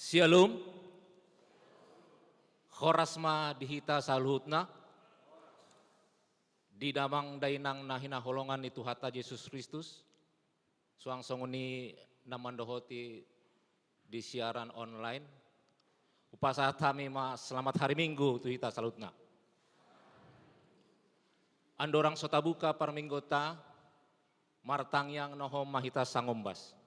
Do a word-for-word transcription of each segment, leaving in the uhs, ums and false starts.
Syalom. Horas ma di hita saluhutna, di damang dainang na hinaholongan ni Tuhanta Jesus Kristus, suang songon i na mandohoti di siaran online. Hupasahat hami ma selamat hari Minggu tu hita saluhutna. Andorang so tabuka parmingguonta, martangiang nohom ma hita sangombas.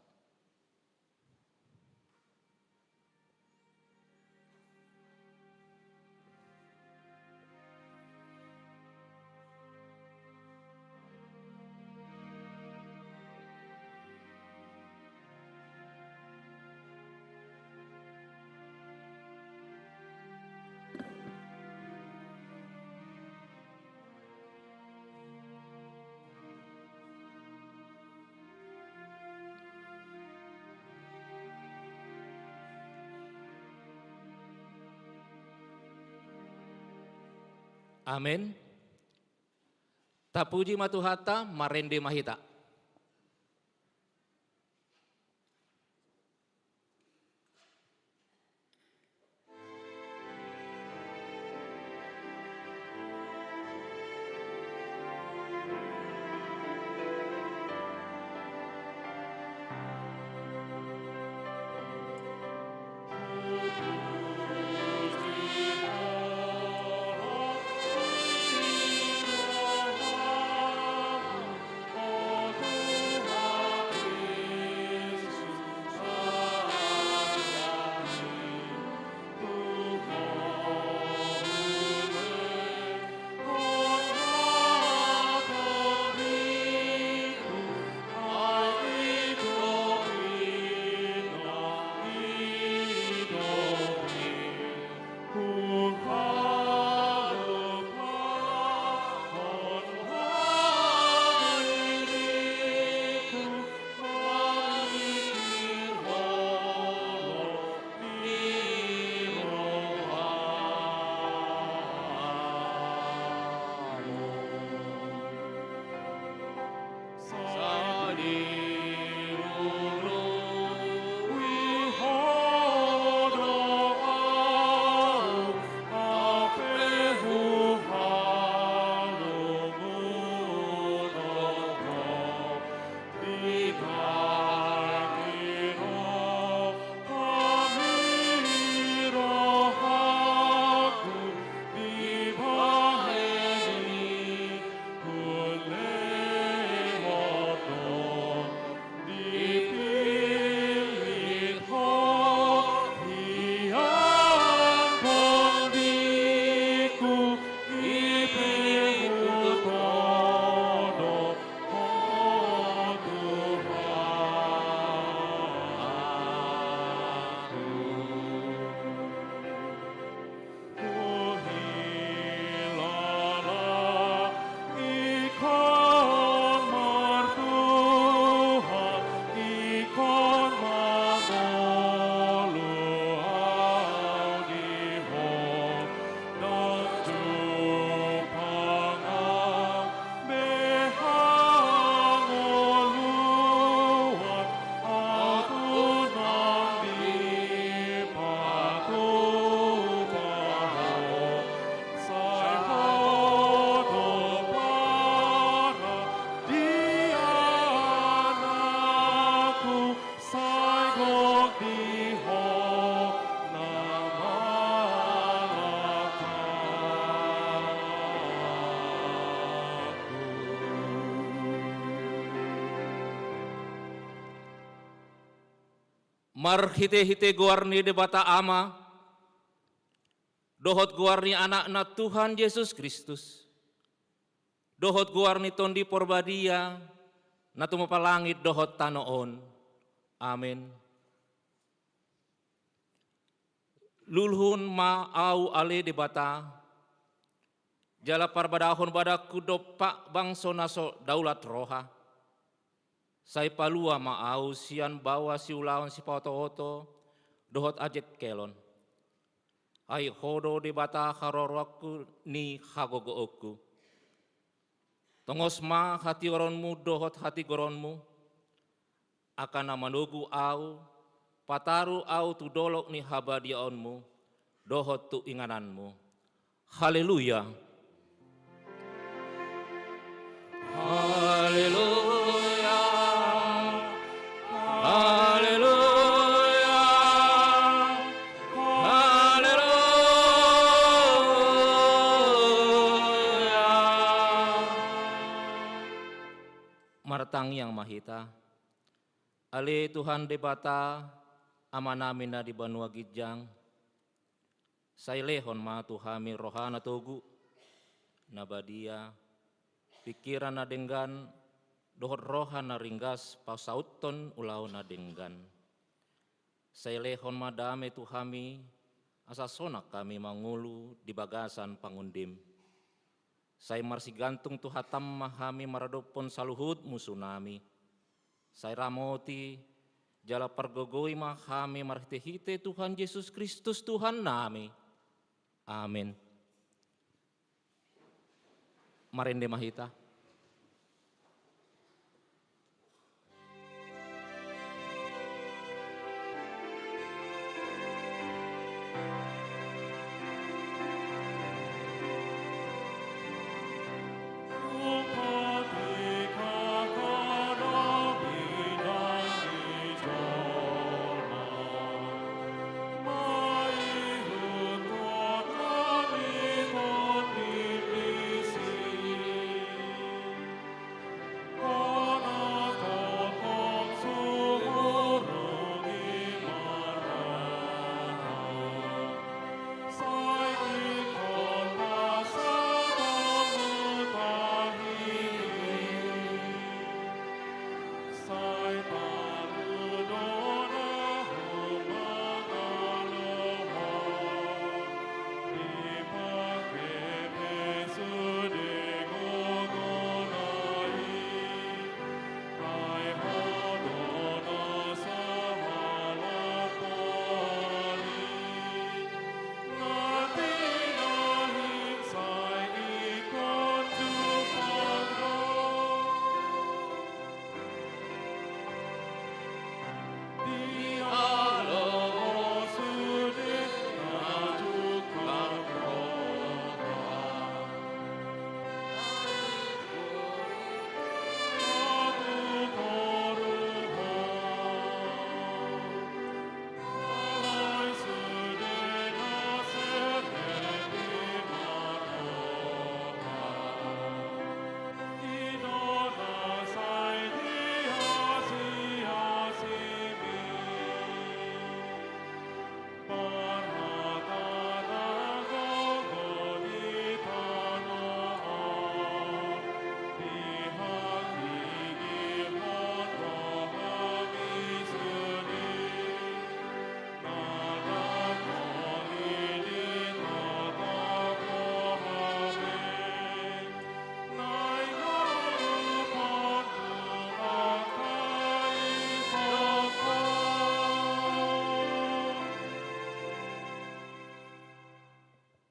Amen. Tapuji ma Tuhanta, marende ma hita. Marhitehite goar ni Debata Ama, dohot goar ni Anakna Tuhan Jesus Kristus, dohot goar ni Tondi Porbadia, na tumompa langit dohot tano on. Amen. Luluhon ma ahu ale Debata, Jala parbadahon badanku dompak bangso na so daulat roha. Sai palua ma ahu sian baoa siulaon sipaotooto dohot ajengkelon. Ai Ho do Debata haroroanku ni hagogoonku. Tongos ma hatigoronmu dohot hatigoronmu, angka na manogu ahu, pataru ahu tu dolok ni habadiaonmu, dohot tu ingananmu. Haleluya. Haleluya. Haleluya. Haleluya. Martangiang ma hita. Ale Tuhan Debata, Amanami na di banua ginjang, sai lehon ma tu hami roha na togu, na badia, pingkiran na denggan, dohot roha na ringgas pasauthon ulaon na denggan. Sai lehon ma dame tu hami, asa sonang hami mangolu di bagasan pangondim. Sai marsigantung tu hatam ma hami maradophon saluhut musunami. Sai ramoti jala pargogoi ma hami marhitehite Tuhan Jesus Kristus Tuhannami. Amen. Marende ma hita.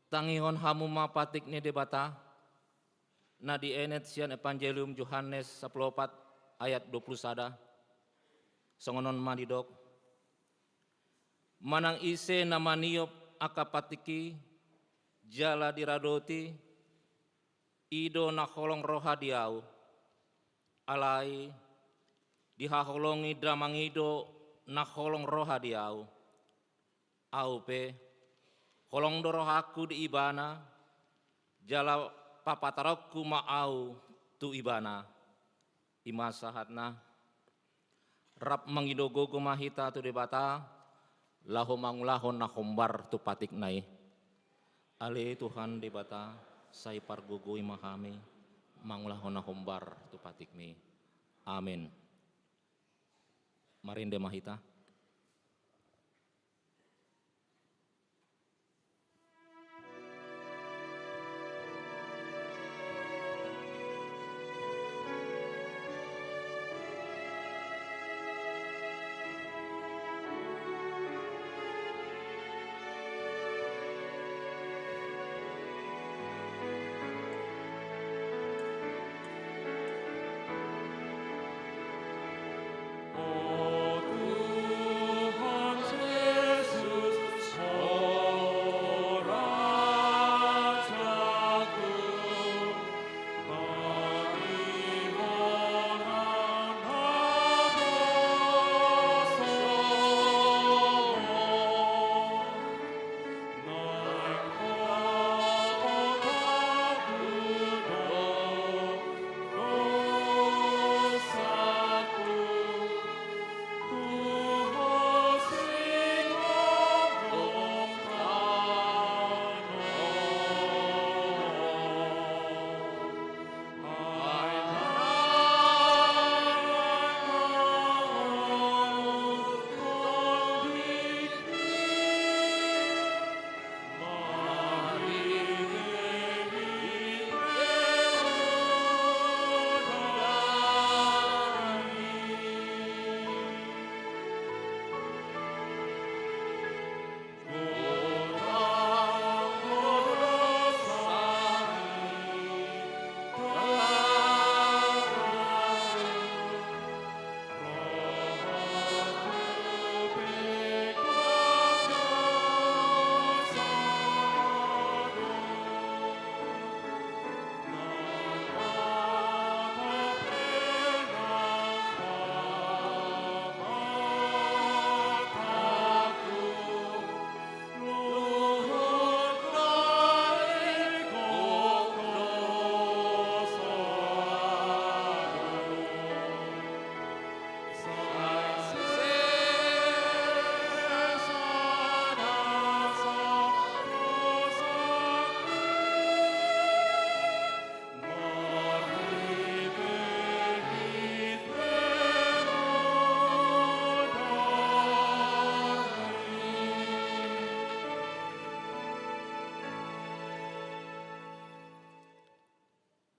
Tangihon hamu ma patik ni Debata, na dienet sian Evangelium Johannes sampulu opat ayat dua pulu sada. Songon on ma didok. Manang ise na maniop angka patik i, jala diradoti, i do na holong roha di ahu. Alai, dihaholongi Damang i do na holong roha di ahu. Ahu pe, holong do rohangku di ibana, jala papataronku ma ahu tu ibana. I ma sahatna. Rap mangido gogo ma hita tu Debata, laho mangulahon na hombar tu patikna i. Ale Tuhan Debata, sai pargogoi ma hami, mangulahon na hombar tu patikmi. Amen. Marende ma hita.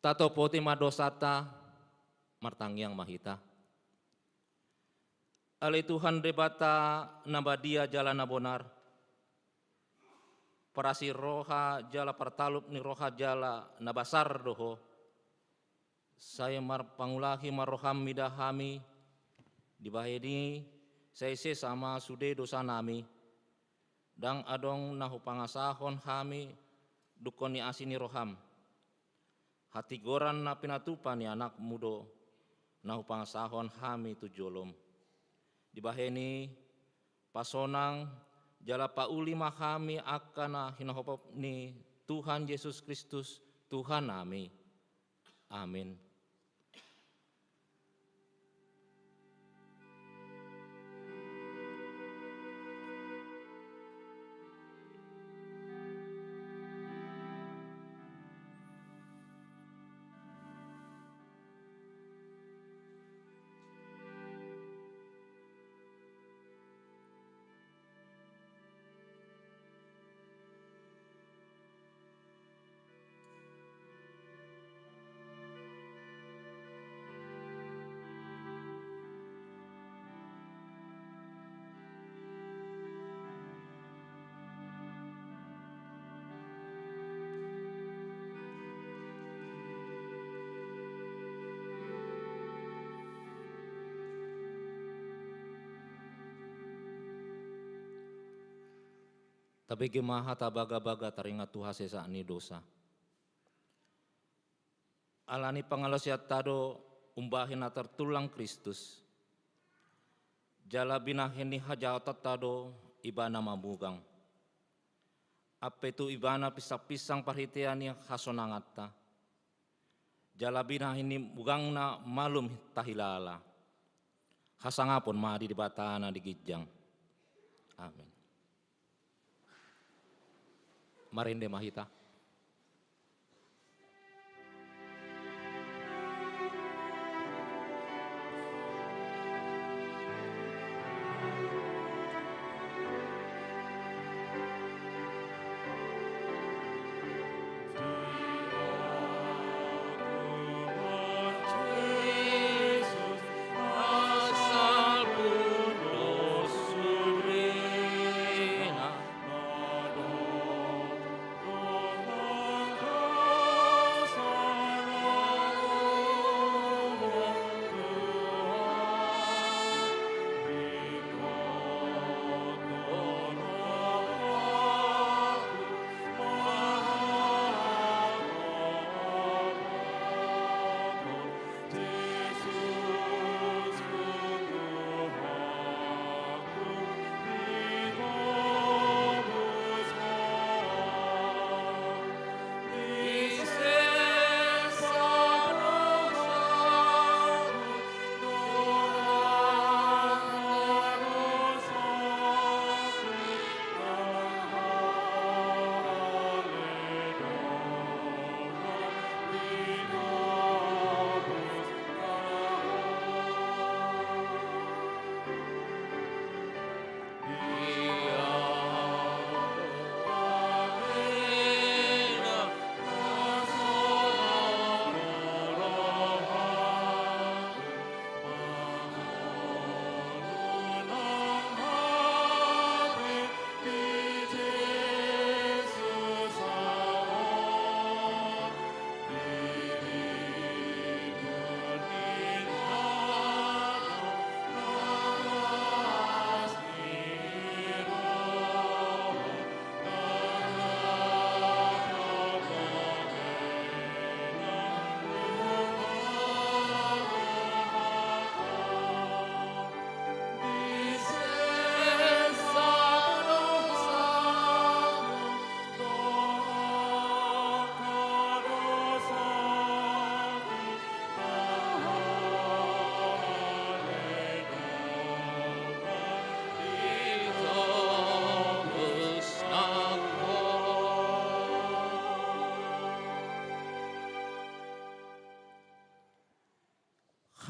Tatopoti ma dosanta, martangiang ma hita. Ale Tuhan Debata na badia jala na bonar, parasi roha jala partalup ni roha jala na basar do Ho. Sai marpangulahi ma roham mida hami, dibahen i sai sesa ma sude dosanami, ndang adong na hupangasahon hami dungkon ni asi ni roham. Hatigoran na pinatupa ni anakmu do na hupangasahon hami tu jolom. Dibahen i, pasonang jala pauli ma hami angka na hinaholom ni Tuhan Jesus Kristus, Tuhannami. Amin. Tabege ma hata bagabaga taringot tu hasesaan ni dosa. Alani pangalaosionta do umbahen na tartulang Kristus, jala binahen ni hajahatonta do Ibana mamugang. Ampe tu Ibana pinsangpinsang parhitean ni hasonanganta, jala binahen ni mugangna malum tahilala. Hasangapon ma di Debata na di ginjang. Amin. Marende ma hita.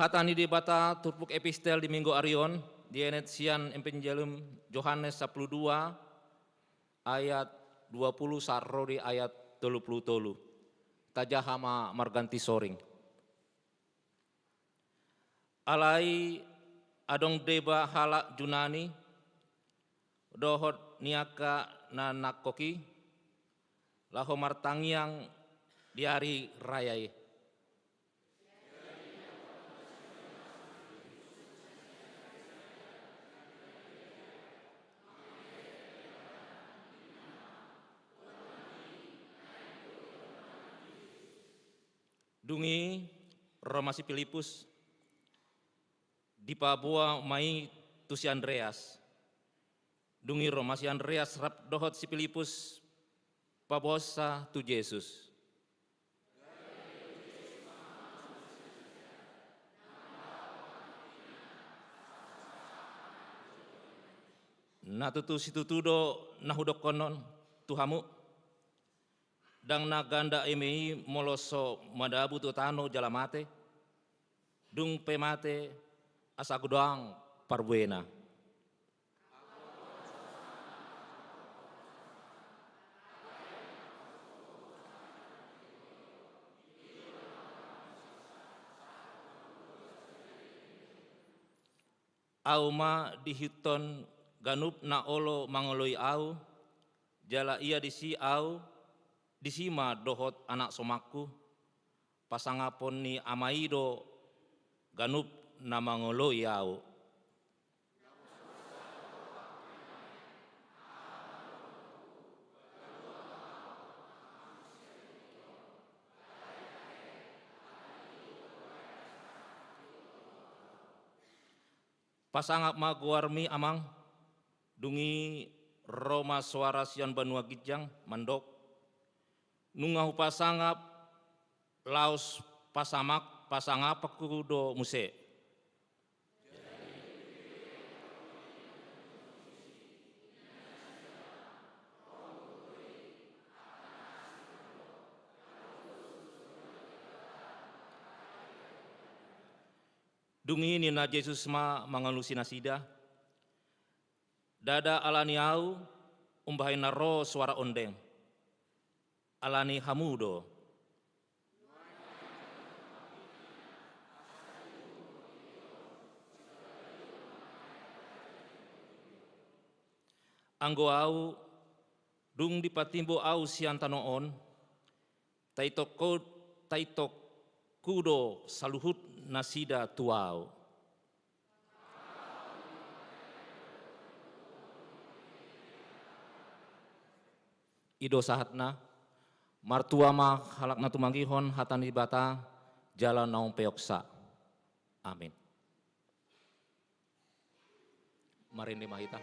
Hata ni Debata turpuk epistel di Minggu ari on dienet sian Evangelium Johannes sampulu dua ayat dua pulu sahat ro di ayat tolu pulu tolu. Tajaha ma marganti soring. Alai adong deba halak Junani dohot ni angka na nangkok i laho martangiang di ari raya i. Dung i ro ma si Pilipus, dipaboa ma i tu si Andreas. Dung i ro ma si Andreas rap dohot si Pilipus paboaonsa tu Jesus. Na tutu situtu do na hudokkon on tu hamu. Ndang na ganda eme i molo so madabu tu tano jala mate, dung pe mate asa godang parbuena. Ahu ma diihuthon ganup na olo mangoloi ahu, jala ia disi ahu, disi ma dohot anak somangku, pasangapon ni Ama i do ganup na mangoloi ahu. Pasangap ma goarmi, Amang. Dung i ro ma soara sian banua ginjang mandok, nunga hupasangap, laos pasamak, pasangapanku do muse. Dung i ninna Jesus ma mangalusi nasida, ndada ala ni ahu umbahen na ro soara ondeng, ala ni hamu do. Anggo ahu, dung dipatimbo ahu sian tano on, taitokku, taitokku do saluhut nasida tu ahu. I do sahatna. Martua ma halak na tumangihon hata ni Debata jala naung peoksa. Amin. Marende ma hita.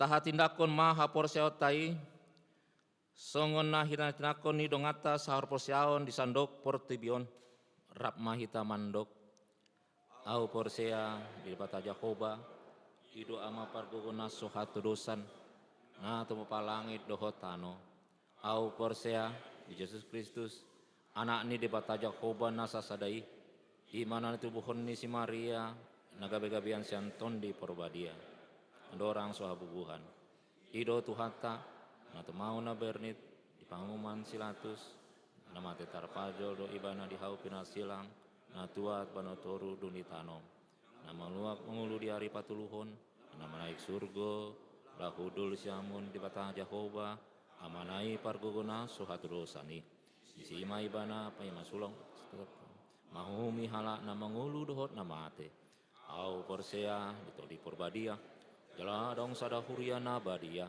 Tahatindangkon ma haporseaonta i, songon na hinatindangkon ni donganta sahaporseaon di sandok portibi on. Rap ma hita mandok. Ahu porsea di Debata Jahowa, i do Ama pargogo na so hatodosan, na tumompa langit dohot tano. Ahu porsea di Jesus Kristus, Anak ni Debata Jahowa na sasada i, i ma na nitubuhon ni si Maria, na gabegabean sian Tondi Porbadia, andorang so habubuhan. I do Tuhanta, na tumau na bernit, di panguhuman si Latus, Na mate tarpajol do ibana di hau pinarsilang, na tuat bahen toru dung ditano. Na maluat mangolu di ari patoluhon, na manaek surgo, laho hundul siamun Debata Jahowa, Amana i pargogo na so hatudosan i. Disi ma ibana paima sulang, mahuhumi halak na mangolu dohot na mate. Ahu porsea di Tondi Parbadia, jala adong sada huria na badia,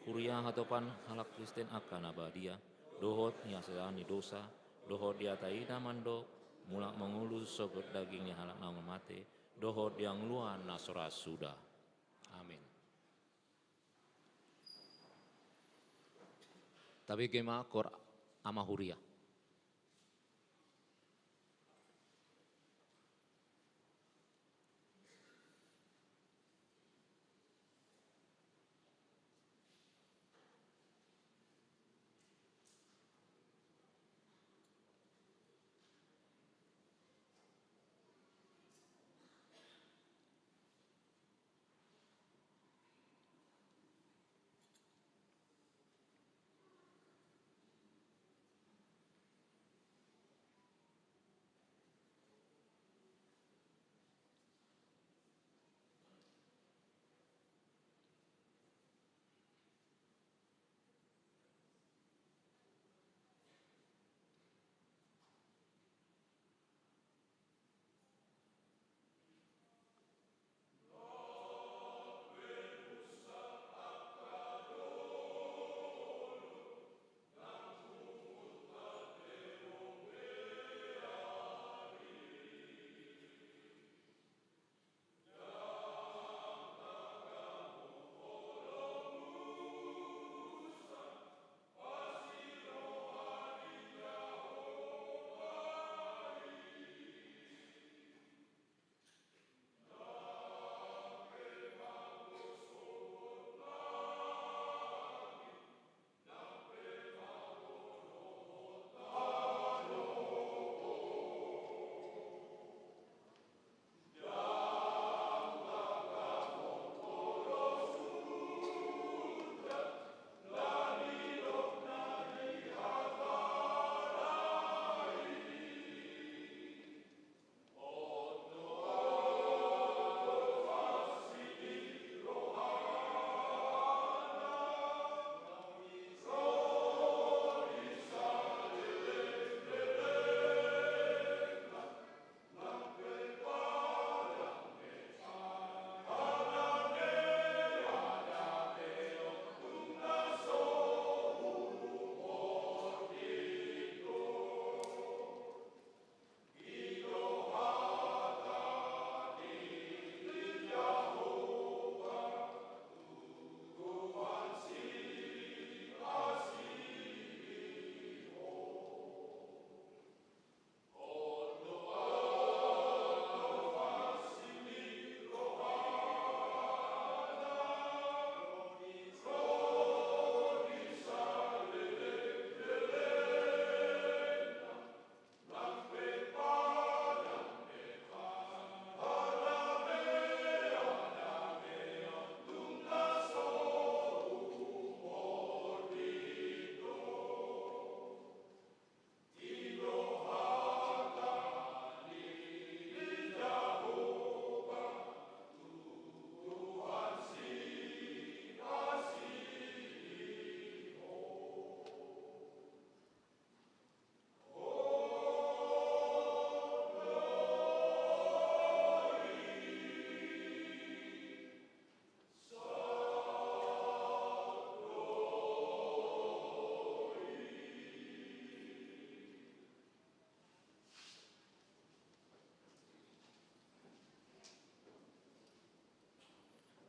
huria hatopan halak Kristen angka na badia, dohot hinaseaon ni dosa, dohot di hata i na mandok, mulak mangolu sogot daging ni halak na mate, dohot di hangoluan na so ra suda. Amin. Tabege ma koor ama huria.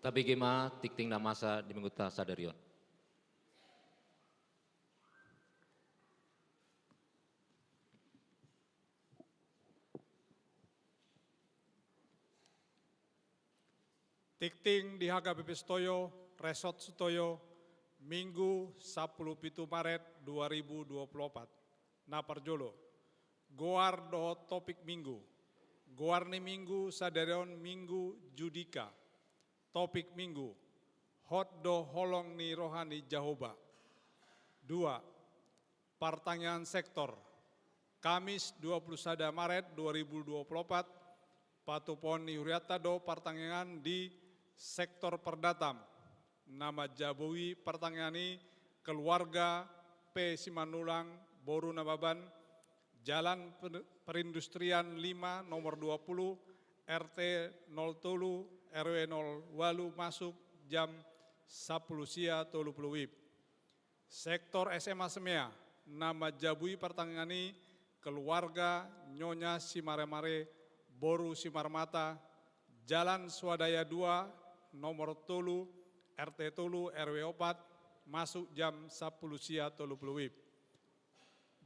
Tabege ma tingting na masa di minggunta sadari on. Tingting di H K B P Sitoyo, Resort Sitoyo, Minggu sampulu pitu Maret dua ribu dua puluh opat. Na parjolo, goar dohot topik Minggu. Goar ni Minggu sadari on Minggu Judika. Topik Minggu, hot do holong ni roha ni Jahowa. Dua, partangiangan sektor, Kamis dua puluh sada Maret dua ribu dua puluh opat, patupaon ni hurianta do partangiangan di sektor Perdatam. Na manjabui partangiangan i keluarga P Simanulang, boru Nababan, Jalan Per-, Perindustrian lima, nomor dua puluh, R T nol tolu, R W nol walu, masuk jam sampulu sia tolu pulu WIB. Sektor S M A Semea, na manjabui partangiangan i keluarga Nyonya Simaremare, boru Simarmata, Jalan Swadaya dua, nomor tolu, R T tolu, R W opat, masuk jam sampulu sia tolu pulu WIB.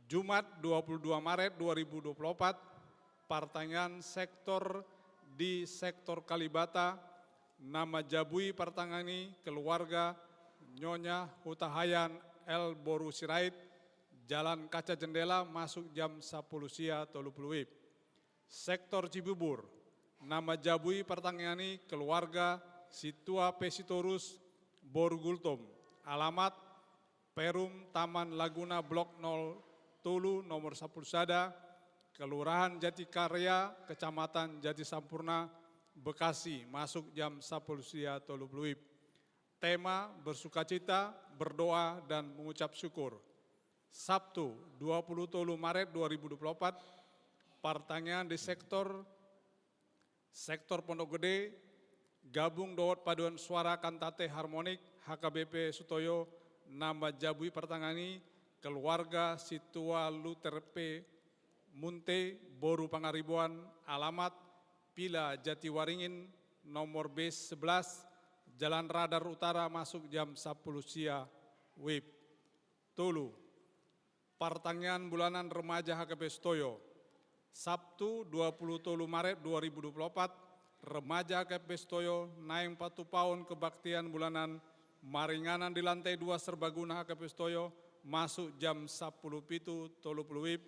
Jumat dua puluh dua Maret dua ribu dua puluh opat, partangiangan sektor di sektor Kalibata, na manjabui partangiangan i keluarga Nyonya Hutahayan L boru Sirait, Jalan Kaca Jendela, masuk jam sampulu sia tolu pulu WIB. Sektor Cibubur, na manjabui partangiangan i keluarga Situa P Sitorus, boru Gultom, alamat Perum Taman Laguna, blok nol tolu, nomor sampulu sada, Kelurahan Jatikarya, Kecamatan Jatisampurna, Bekasi, masuk jam sampulu sia tolu pulu WIB. Tema: bersukacita, berdoa, dan mengucap syukur. Sabtu dua puluh tolu Maret dua ribu dua puluh opat, partangiangan di sektor, sektor Pondok Gede, gabung dohot paduan suara Kantate Harmonik H K B P Sutoyo, na manjabui partangiangan i keluarga Situa Luther P Munte, boru Pangaribuan, alamat Vila Jatiwaringin, nomor B sebelas, Jalan Radar Utara, masuk jam sampulu sia WIB. Tolu, partangiangan bulanan remaja H K P Sutoyo. Sabtu dua puluh tolu Maret dua ribu dua puluh opat, remaja H K P Sutoyo naeng patupaon kebaktian bulanan maringanan di lantai dua serbaguna H K P Sutoyo, masuk jam sampulu pitu tolu pulu WIB,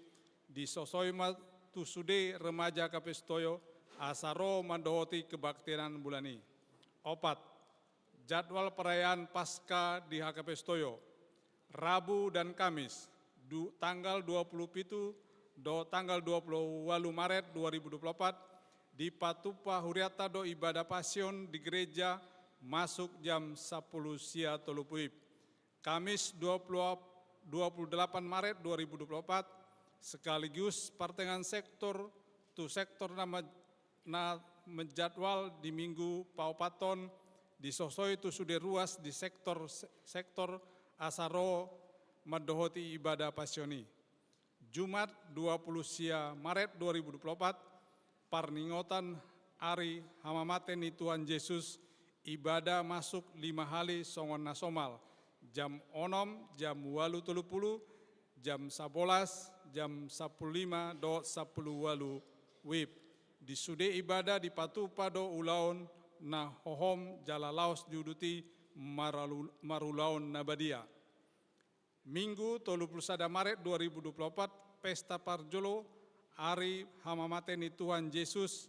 disosoi ma tu sude remaja H K P Sutoyo asa ro mandohoti kebaktian bulan i. Opat, jadwal perayaan Paskah di H K P Sutoyo. Rabu dan Kamis, du-, tanggal dua puluh pitu dohot tanggal dua puluh walu Maret dua ribu dua puluh opat, dipatupa hurianta do ibadah Pasion di gereja, masuk jam sampulu sia tolu pulu WIB. Kamis dua puluh, dua puluh delapan Maret dua ribu dua puluh opat, sekaligus partangiangan sektor tu sektor na ma-, na menjadwal di minggu paopathon, disosoi tu sude ruas di sektor, sektor asa ro mandohoti ibadah Pasion i. Jumat dua puluh sia Maret dua ribu dua puluh opat, parningotan ari hamamate ni Tuhan Jesus, ibadah masuk lima hali songon na somal, jam onom, jam walu tolu pulu, jam sabolas, jam sampulu lima dohot sampulu walu WIB. Di sude ibadah dipatupa do ulaon na hohom jala laos diuduti maralu-, marulaon na badia. Minggu tolu puluh sada Maret dua ribu dua puluh opat, pesta parjolo ari hamamate ni Tuhan Jesus,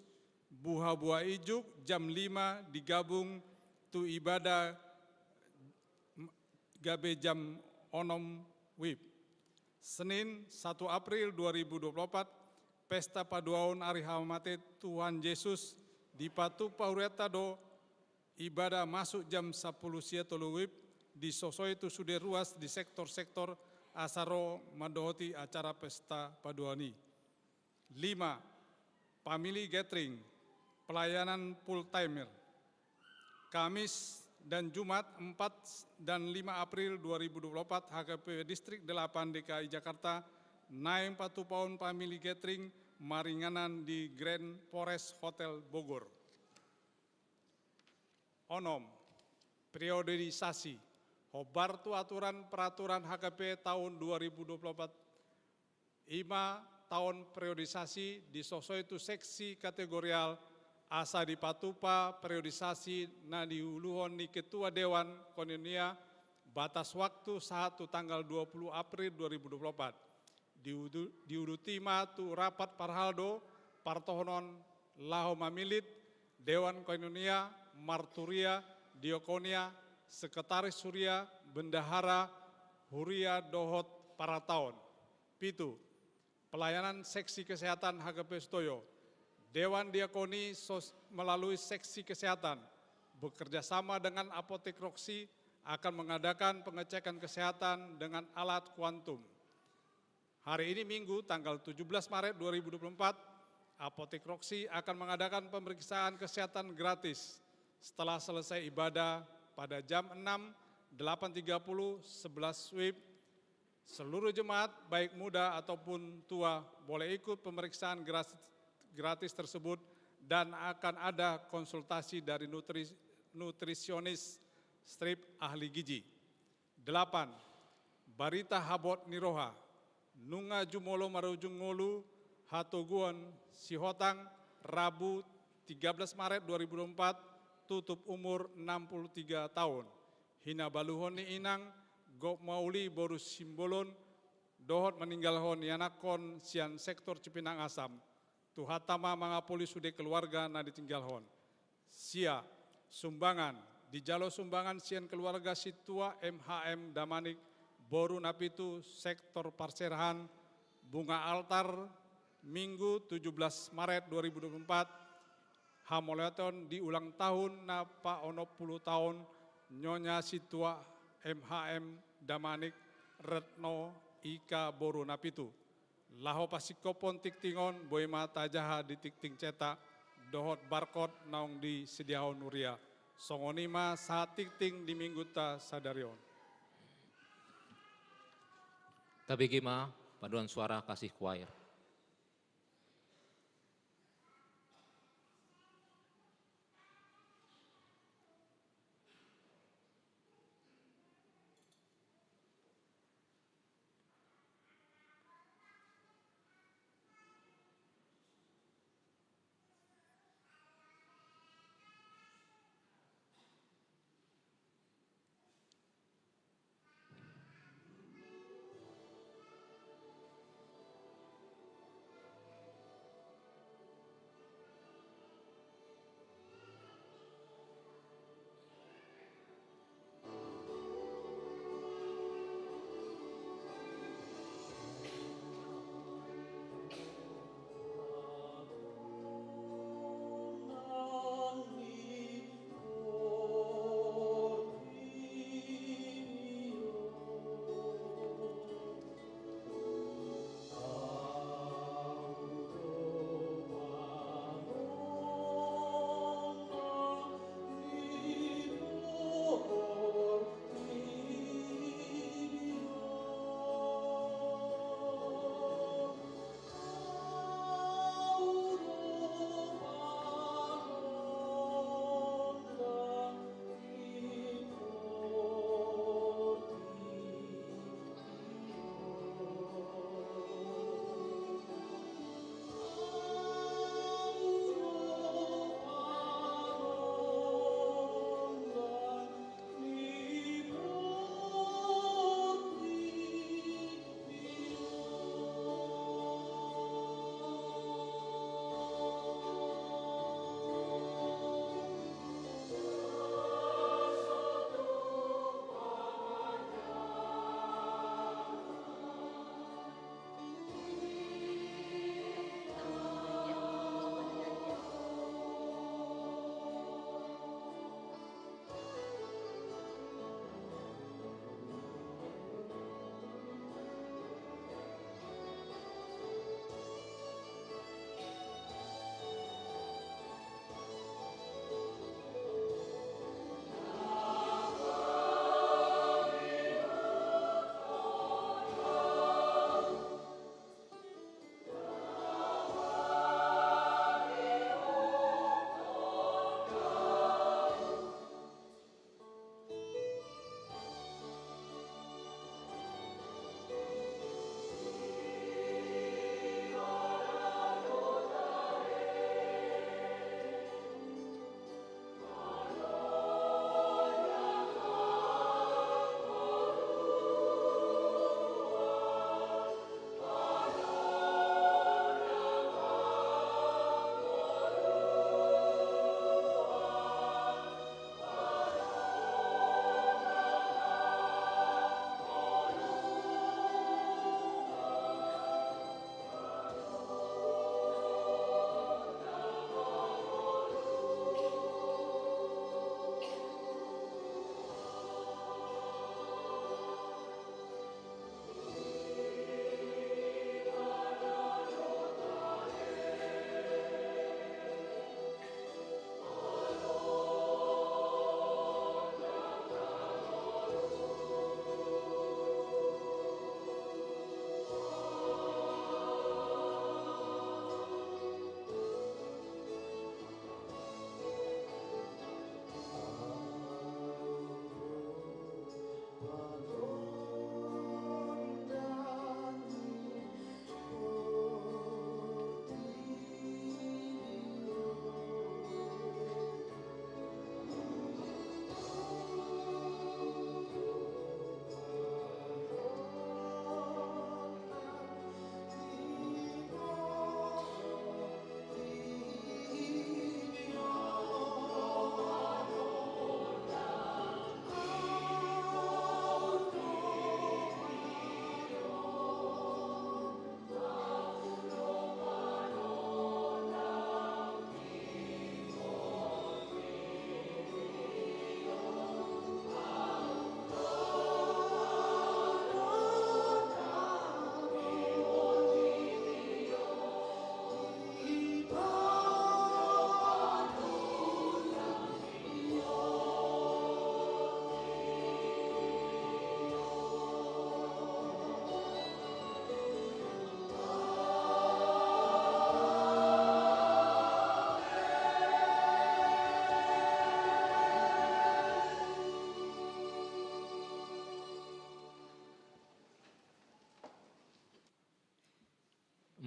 buha-buha ijuk jam lima digabung tu ibadah gabe jam onom WIB. Senin satu April dua ribu dua puluh opat, pesta paduahon ari hamamate Tuhan Jesus, dipatupa hurianta do ibadah masuk jam sampulu sia tolu WIB, disosoi tu sude ruas di sektor-sektor asa ro mandohoti acara pesta paduahon i. Lima, family gathering, pelayanan full timer. Kamis dan Jumat empat dan lima April dua ribu dua puluh opat, H K P Distrik delapan D K I Jakarta naeng patupaon family gathering maringanan di Grand Forest Hotel Bogor. Onom, periodisasi. Hombar tu aturan peraturan H K P tahun dua ribu dua puluh opat, i ma taon periodisasi, disosoi tu seksi kategorial, asa dipatupa periodisasi na niuluhon ni Ketua Dewan Koinonia, batas waktu sahat tu tanggal dua puluh April dua ribu dua puluh opat. Diudu-, diuduti ma tu rapat parhaldo, partohonon laho mamillit, Dewan Koinonia, Marturia, Diokonia, Sekretaris Huria, Bendahara Huria dohot parataon. Pitu, Pelayanan Seksi Kesehatan H K P Sutoyo. Dewan Diakoni sos-, melalui Seksi Kesehatan bekerja sama dengan Apotek Roxy akan mengadakan pengecekan kesehatan dengan alat kuantum. Hari ini Minggu tanggal tujuh belas Maret dua ribu dua puluh empat, Apotek Roxy akan mengadakan pemeriksaan kesehatan gratis setelah selesai ibadah pada jam enam, delapan tiga puluh, sebelas W I B. Seluruh jemaat, baik muda ataupun tua, boleh ikut pemeriksaan gras-, gratis tersebut dan akan ada konsultasi dari nutri-, nutrisionis strip ahli gizi. Delapan, barita habot ni roha. Nunga jumolo marujung ngolu hatoguon Sihotang, Rabu tiga belas Maret dua ribu dua puluh empat, tutup umur enam puluh tiga tahun. Hinabaluhon ni inang, Gok Mauli boru Simbolon, dohot maninggalhon ianakhon sian sektor Cipinang Asam. Tuhanta ma mangapuli sude keluarga na ditinggalhon. Sia, sumbangan, dijalo sumbangan sian keluarga Sintua M H M Damanik, boru Napitu, sektor Parserahan, bunga altar, Minggu tujuh belas Maret dua ribu dua puluh empat, hamauliateon di ulang tahun na paonom pulu taon Nyonya Sintua M H M Damanik Retno Ika boru Napitu. Laho pasingkophon tingting on, boi ma tajaha di tingting cetak dohot barkod naung disediahon huria. Songon i ma sahat tingting di Minggunta sadari on. Tabege ma paduan suara kasih choir.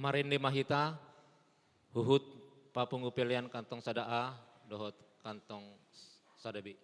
Marende ma hita, huhut papungu pelean kantong sada A dohot kantong sada B.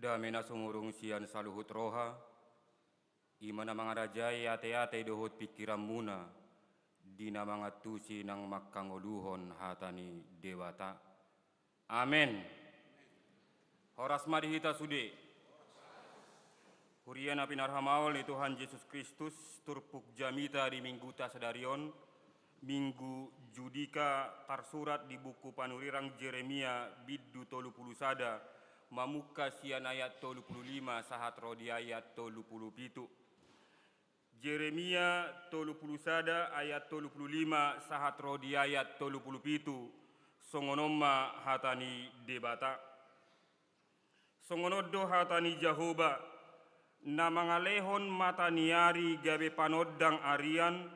Dame na sumurung sian saluhut roha, i ma na mangarajai ateate dohot pingkiranmuna, di na mangantusi nang mangkangoluhon hata ni Debata. Amen. Horas ma di hita sude. Huria na pinarhamaol ni Tuhan Jesus Kristus, turpuk jamita di Mingguta sadari on, Minggu Judika, tarsurat di buku panurirang Jeremia bindu tolu pulu sada, mamungka sian ayat tolu pulu lima sahat ro di ayat tolu pulu pitu. Jeremia tolu pulu sada ayat tolu pulu lima sahat ro di ayat tolu pulu pitu, songon on ma hata ni Debata. Songon on do hata ni Jahowa, na mangalehon mata ni ari gabe panondang arian,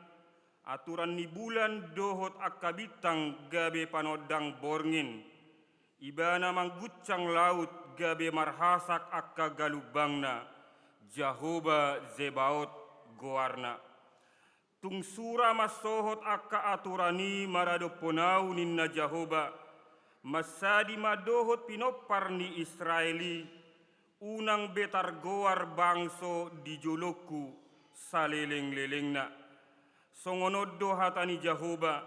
aturan ni bulan dohot angka bintang gabe panondang borngin, ibana mangguncang laut gabe marhasak angka galumbangna, Jahowa Zebaot goarna. Tung sura mansohot angka aturan i maradophon ahu ninna Jahowa, mansadi ma dohot pinompar ni Israel i, unang be targoar bangso di jolongku salelenglelengna. Songon on do hata ni Jahowa,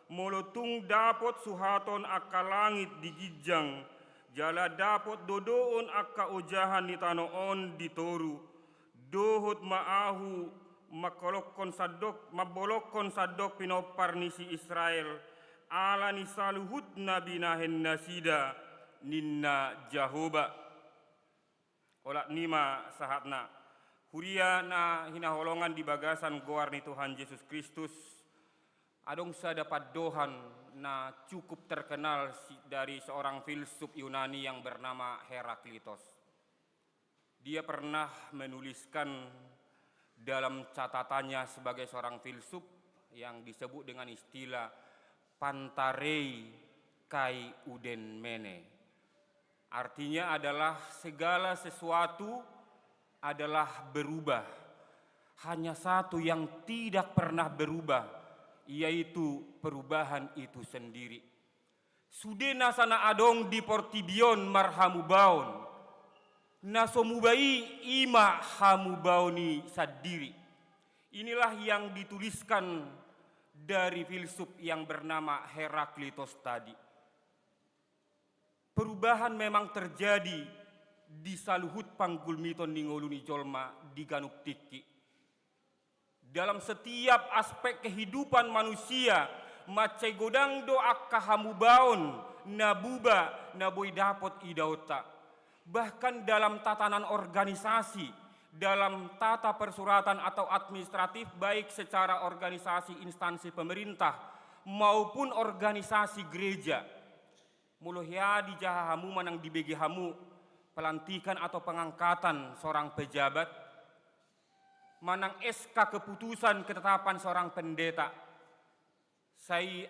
molo tung dapot suhaton angka langit di ginjang, jala dapot dodoon angka ojahan ni tano on di toru, dohot ma ahu mangkolokkon sandok, mambolongkon sandok pinompar ni si Israel, ala ni saluhut na binahen nasida, ninna Jahowa. Olat ni ma sahatna. Huria na hinaholongan di bagasan goar ni Tuhan Jesus Kristus, adong sada pandohan na cukup terkenal si-, dari seorang filsuf Yunani yang bernama Heraklitos. Dia pernah menuliskan dalam catatannya sebagai seorang filsuf yang disebut dengan istilah pantarei kai uden mene. Artinya adalah segala sesuatu adalah berubah. Hanya satu yang tidak pernah berubah, yaitu perubahan itu sendiri. Sude nasa na adong di portibi on marhamubaon. Na so muba i, i ma hamubaon i sandiri. Inilah yang dituliskan dari filsuf yang bernama Heraklitos tadi. Perubahan memang terjadi di saluhut panggulmiton ni ngolu ni jolma di ganup tingki. Dalam setiap aspek kehidupan manusia, mansai godang do angka hamubaon na buba na boi dapot idaonta. Bahkan dalam tatanan organisasi, dalam tata persuratan atau administratif, baik secara organisasi instansi pemerintah maupun organisasi gereja. Molo hea dijaha hamu manang dibege hamu pelantikan atau pengangkatan seorang pejabat, manang S K keputusan ketetapan seorang pendeta, sai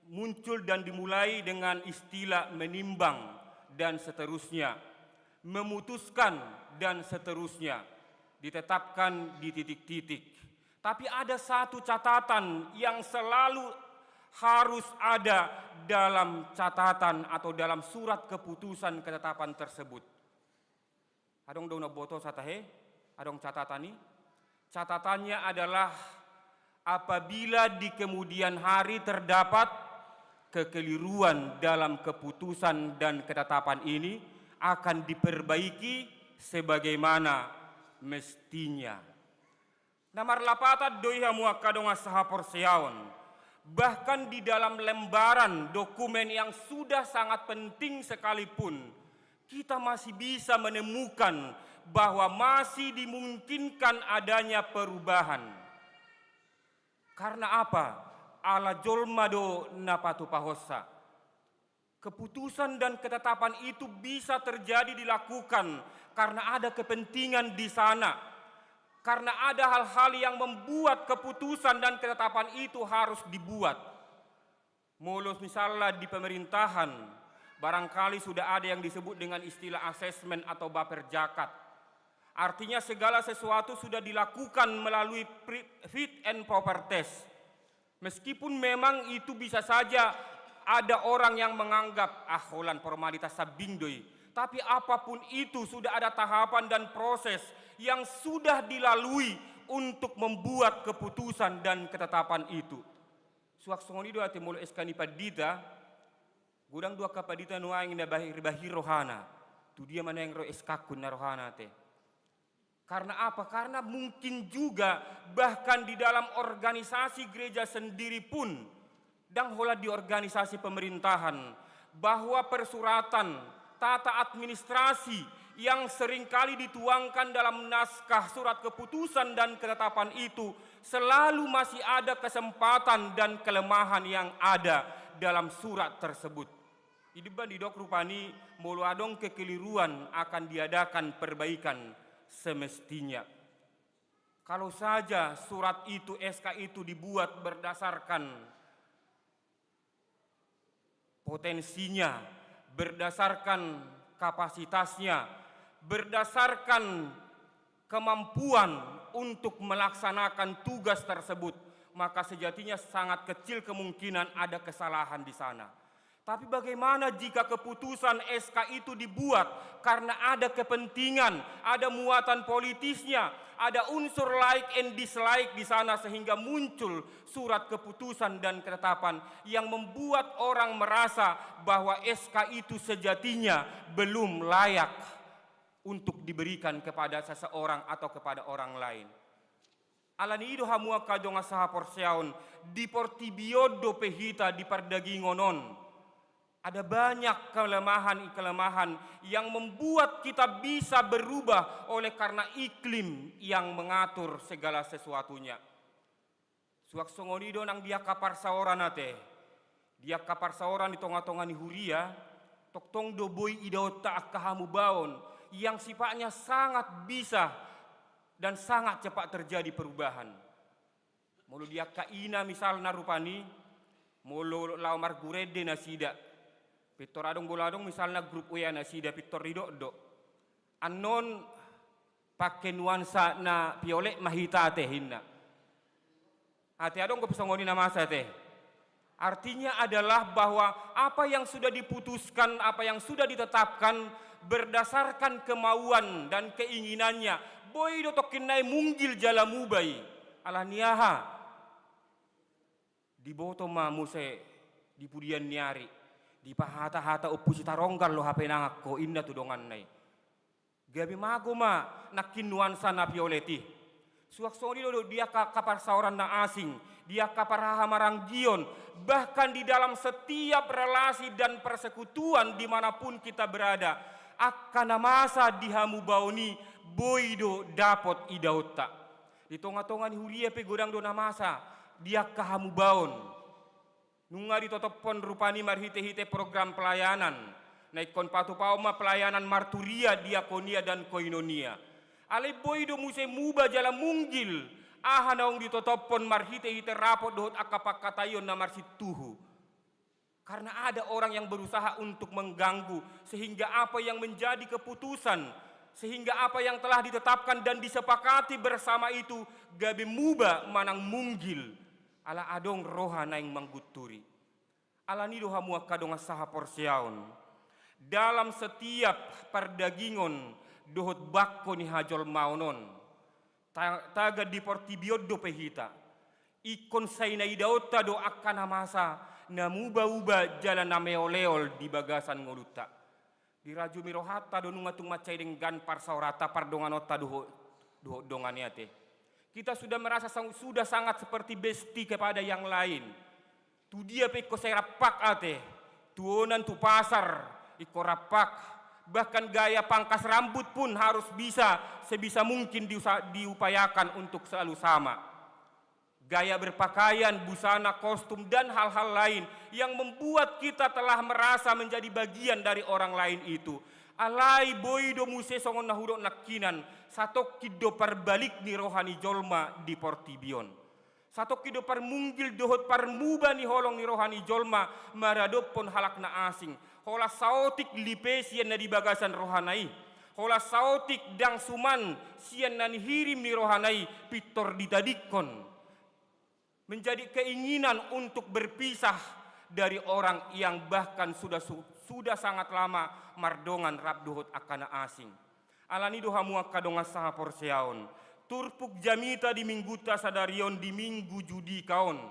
muncul dan dimulai dengan istilah menimbang dan seterusnya, memutuskan dan seterusnya, ditetapkan di titik-titik. Tapi ada satu catatan yang selalu harus ada dalam catatan atau dalam surat keputusan ketetapan tersebut. Adong do na boto satahe, adong catatan i. Catatannya adalah apabila di kemudian hari terdapat kekeliruan dalam keputusan dan ketetapan ini, akan diperbaiki sebagaimana mestinya. Na marlapatan do i hamu angka dongan sahaporseaon. Bahkan di dalam lembaran dokumen yang sudah sangat penting sekalipun, kita masih bisa menemukan bahwa masih dimungkinkan adanya perubahan. Karena apa? Ala jolma do na patupahonsa. Keputusan dan ketetapan itu bisa terjadi dilakukan karena ada kepentingan di sana. Karena ada hal-hal yang membuat keputusan dan ketetapan itu harus dibuat. Molo misalnya di pemerintahan, barangkali sudah ada yang disebut dengan istilah asesmen atau baper zakat. Artinya segala sesuatu sudah dilakukan melalui pri-, fit and proper test. Meskipun memang itu bisa saja ada orang yang menganggap, "Ah, holan formalitas sambing do i." Tapi apapun itu, sudah ada tahapan dan proses yang sudah dilalui untuk membuat keputusan dan ketetapan itu. Suang songon i do ate molo S K ni pandita, godang do angka pandita nuaeng na bahir-bahir rohana. Tu dia ma naeng ro S K-ku ninna rohana ate. Karena apa? Karena mungkin juga bahkan di dalam organisasi gereja sendiri pun, ndang holan di organisasi pemerintahan, bahwa persuratan, tata administrasi yang seringkali dituangkan dalam naskah surat keputusan dan ketetapan itu selalu masih ada kesempatan dan kelemahan yang ada dalam surat tersebut. Di deban didok rupani, molo adong kekeliruan akan diadakan perbaikan semestinya. Kalau saja surat itu, S K itu dibuat berdasarkan potensinya, berdasarkan kapasitasnya, berdasarkan kemampuan untuk melaksanakan tugas tersebut, maka sejatinya sangat kecil kemungkinan ada kesalahan di sana. Tapi bagaimana jika keputusan S K itu dibuat karena ada kepentingan, ada muatan politisnya, ada unsur like and dislike di sana sehingga muncul surat keputusan dan ketetapan yang membuat orang merasa bahwa S K itu sejatinya belum layak untuk diberikan kepada seseorang atau kepada orang lain. Alani i do hamu angka dongan sahaporseaon, di portibi on dope hita di pardagingon on. Ada banyak kelemahan-kelemahan yang membuat kita bisa berubah oleh karena iklim yang mengatur segala sesuatunya. Suang songon i do nang di angka parsaoran ate. Di angka parsaoran di tonga-tonga ni huria, tongtong do boi idaonta angka hamubaon yang sifatnya sangat bisa dan sangat cepat terjadi perubahan. Molo di angka ina misalna rupani, molo laho marguru ende nasida, pintor adong, molo adong misalna grup W A nasida, pintor didok do. Annon pake nuansa na violet ma hita ate ninna. Ate adong dope songon i na masa ate. Artinya adalah bahwa apa yang sudah diputuskan, apa yang sudah ditetapkan berdasarkan kemauan dan keinginannya, boi do tongkin nai munggil jala muba i. Alani aha? Diboto ma muse di pudian ni ari, dipahata-hata Ompu Sitaronggan do hape nang ho, ninna tu donganna i. Gabe mago ma nangkin nuansa na violet i. Suang songon i do di angka parsaoran na asing, di angka parhahamaranggion, bahkan di dalam setiap relasi dan persekutuan di mana pun kita berada, angka na masa di hamubaon i boi do dapot idaonta. Di tonga-tonga ni huria pe godang do na masa di angka hamubaon. Nunga ditotophon rupani marhite-hite program pelayanan. Na ingkon patupaon ma pelayanan marturia, diakonia dan koinonia. Alai boi do muse muba jala munggil aha naung ditotophon marhite-hite rapot dohot angka pangkataion na marsintuhu. Karena ada orang yang berusaha untuk mengganggu, sehingga apa yang menjadi keputusan, sehingga apa yang telah ditetapkan dan disepakati bersama itu gabe muba manang munggil. Ala adong roha naeng manggunturi. Alani do hamu angka dongan sahaporseaon, dalam setiap pardagingon dohot bangko ni hajolmaon on, ta-, tagan di portibi on dope hita. Ingkon sai na idaonta do angka na masa, na muba-uba jala na meol-eol di bagasan ngolunta. Dirajumi rohanta do nunga tung mansai denggan parsaoranta, pardonganonta dohot, dohot dongan i ate. Kita sudah merasa sang-, sudah sangat seperti bestie kepada yang lain. Tu dia pe ingkon sai rampak ate. Tuhonan tu pasar ingkon rampak. Bahkan gaya pangkas rambut pun harus bisa, sebisa mungkin diusa-, diupayakan untuk selalu sama. Gaya berpakaian, busana, kostum, dan hal-hal lain yang membuat kita telah merasa menjadi bagian dari orang lain itu. Alai boi do muse songon na hudok nangkinan, satongkin do parbalik ni roha ni jolma di portibi on. Satongkin do parmunggil dohot parmuba ni holong ni roha ni jolma maradophon halak na asing. Holan saotik lipe sian na di bagasan rohana i. Holan saotik ndang suman sian na nihirim ni rohana i pintor ditadingkon. Menjadi keinginan untuk berpisah dari orang yang bahkan sudah su-, sudah sangat lama mardongan rap dohot angka na asing. Alani do hamu angka dongan sahaporseaon, turpuk jamita di minggunta sadari on, di minggu Judika on,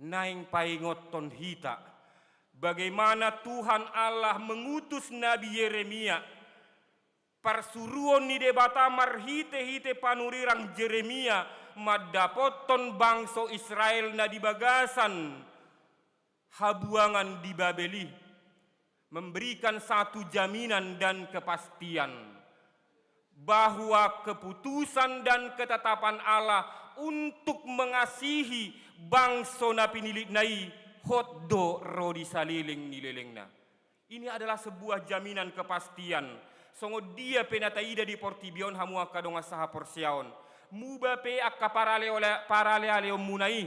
naeng paingothon hita, bagaimana Tuhan Allah mengutus Nabi Yeremia parsuruon ni Debata marhite-hite panurirang Jeremia mandapothon bangso Israel na di bagasan habuangan di Babel i, memberikan satu jaminan dan kepastian bahwa keputusan dan ketetapan Allah untuk mengasihi bangso na pinillitna i hot do ro di saleleng ni lelengna. Ini adalah sebuah jaminan kepastian. Songon dia pe na taida di portibi on, hamu angka dongan sahaporseaon, muba pe angka parale-, paralealeonmuna i,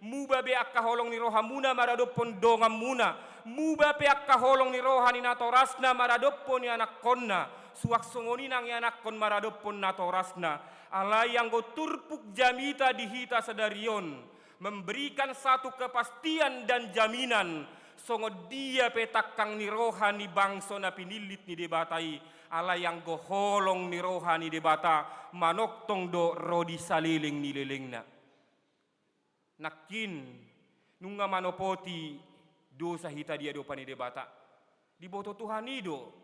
muba pe angka holong ni rohamuna maradophon donganmuna, muba pe angka holong ni roha ni natorasna maradophon ianakkonna, suang songon i nang ianakkon maradophon natorasna. Alai anggo turpuk jamita di hita sadari on memberikan satu kepastian dan jaminan, songon dia pe tangkang ni roha ni bangso na pinillit ni Debata i, alai anggo holong ni roha ni Debata manongtong do ro di saleleng ni lelengna. Nangkin, nunga manopoti dosa hita di adopan ni Debata. Diboto Tuhan i do.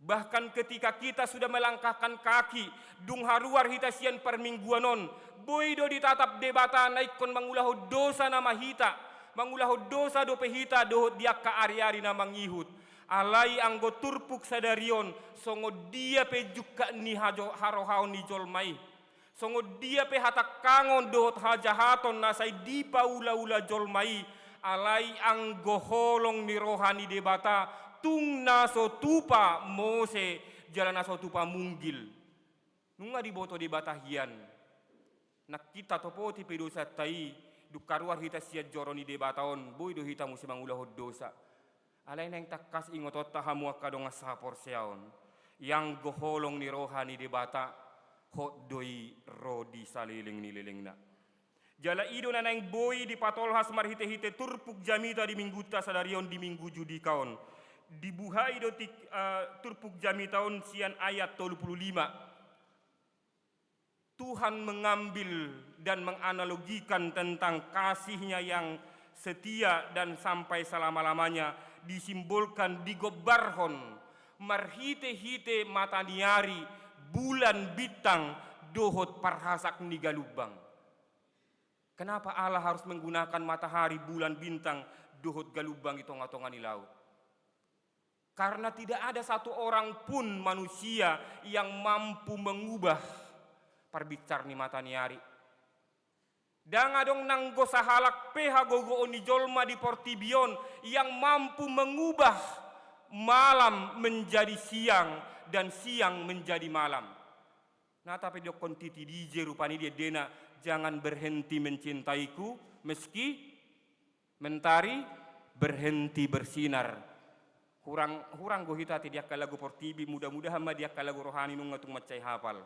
Bahkan ketika kita sudah melangkahkan kaki, dung haruar hita sian parmingguan on, boi do ditatap Debata na ingkon mangulahon dosa nama hita, mangulahon dosa dope hita dohot di angka ari-ari na mangihut. Alai anggo turpuk sadari on, songon dia pe jungkat ni hajo-, harohaon ni jolma i, songon dia pe hatangkangon dohot hajahaton na sai dipaulaula jolma i, alai anggo holong ni roha ni Debata tung na so tupa mose jala na so tupa munggil. Nunga diboto Debata hian. Nangkin tatopoti pe dosanta i, dung haruar hita sian joro ni Debata on, boi do hita muse mangulahon dosa. Alai naeng tangkas ingotonta, hamu angka dongan sahaporseaon, ianggo holong ni roha ni Debata, hot do i ro di saleleng ni lelengna. Jala i do na naeng boi dipatolhas marhitehite turpuk jamita di minggunta sadari on, di Minggu Judika on. Dibuhai do tik-, eh, turpuk jamita on sian ayat tolu pulu lima. Tuhan mengambil dan menganalogikan tentang kasih-Nya yang setia dan sampai selama-lamanya, disimbolkan, digombarhon marhite-hite mataniari, bulan, bintang, dohot parhasak ni galumbang. Kenapa Allah harus menggunakan matahari, bulan, bintang, dohot galumbang di tonga-tonga ni laut? Karena tidak ada satu orang pun manusia yang mampu mengubah parbinsar ni mataniari. Ndang adong nanggo sahalak pe hagogoon ni jolma di portibi on yang mampu mengubah malam menjadi siang dan siang menjadi malam. Na, tapi didok Titi D J rupani di endena, "Jangan berhenti mencintaiku meski mentari berhenti bersinar." Hurang, hurang do hita ate di angka lagu portibi, mudah-mudahan ma di angka lagu rohani nunga tung mansai hapal.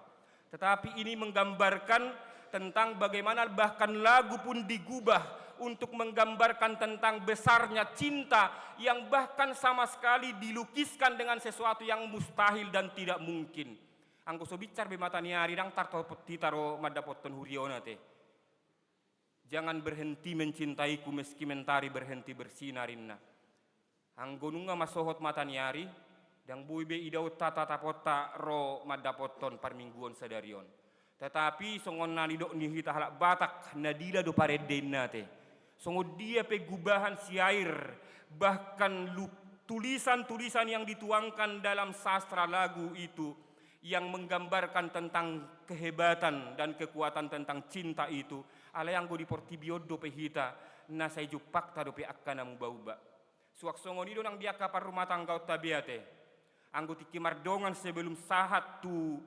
Tetapi ini menggambarkan tentang bagaimana bahkan lagu pun digubah untuk menggambarkan tentang besarnya cinta yang bahkan sama sekali dilukiskan dengan sesuatu yang mustahil dan tidak mungkin. Anggo so binsar be mataniari, ndang tartopot hita ro mandapothon huria on ate. "Jangan berhenti mencintaiku meski mentari berhenti bersinar," ninna. Anggo nunga mansohot mataniari, ndang boi be idaonta tataponta ro mandapothon parmingguon sadari on. Tetapi songon na nidok ni hita halak Batak, na dila do parende, ninna ate. Songon dia pe gubahan syair, bahkan lu-, tulisan-tulisan yang dituangkan dalam sastra lagu itu, yang menggambarkan tentang kehebatan dan kekuatan tentang cinta itu, alai anggo di portibi on dope hita, na sai jumpangta dope angka na muba-uba. Suang songon i do nang di angka parrumatanggaonta be ate. Anggo tingki mardongan sebelum sahat tu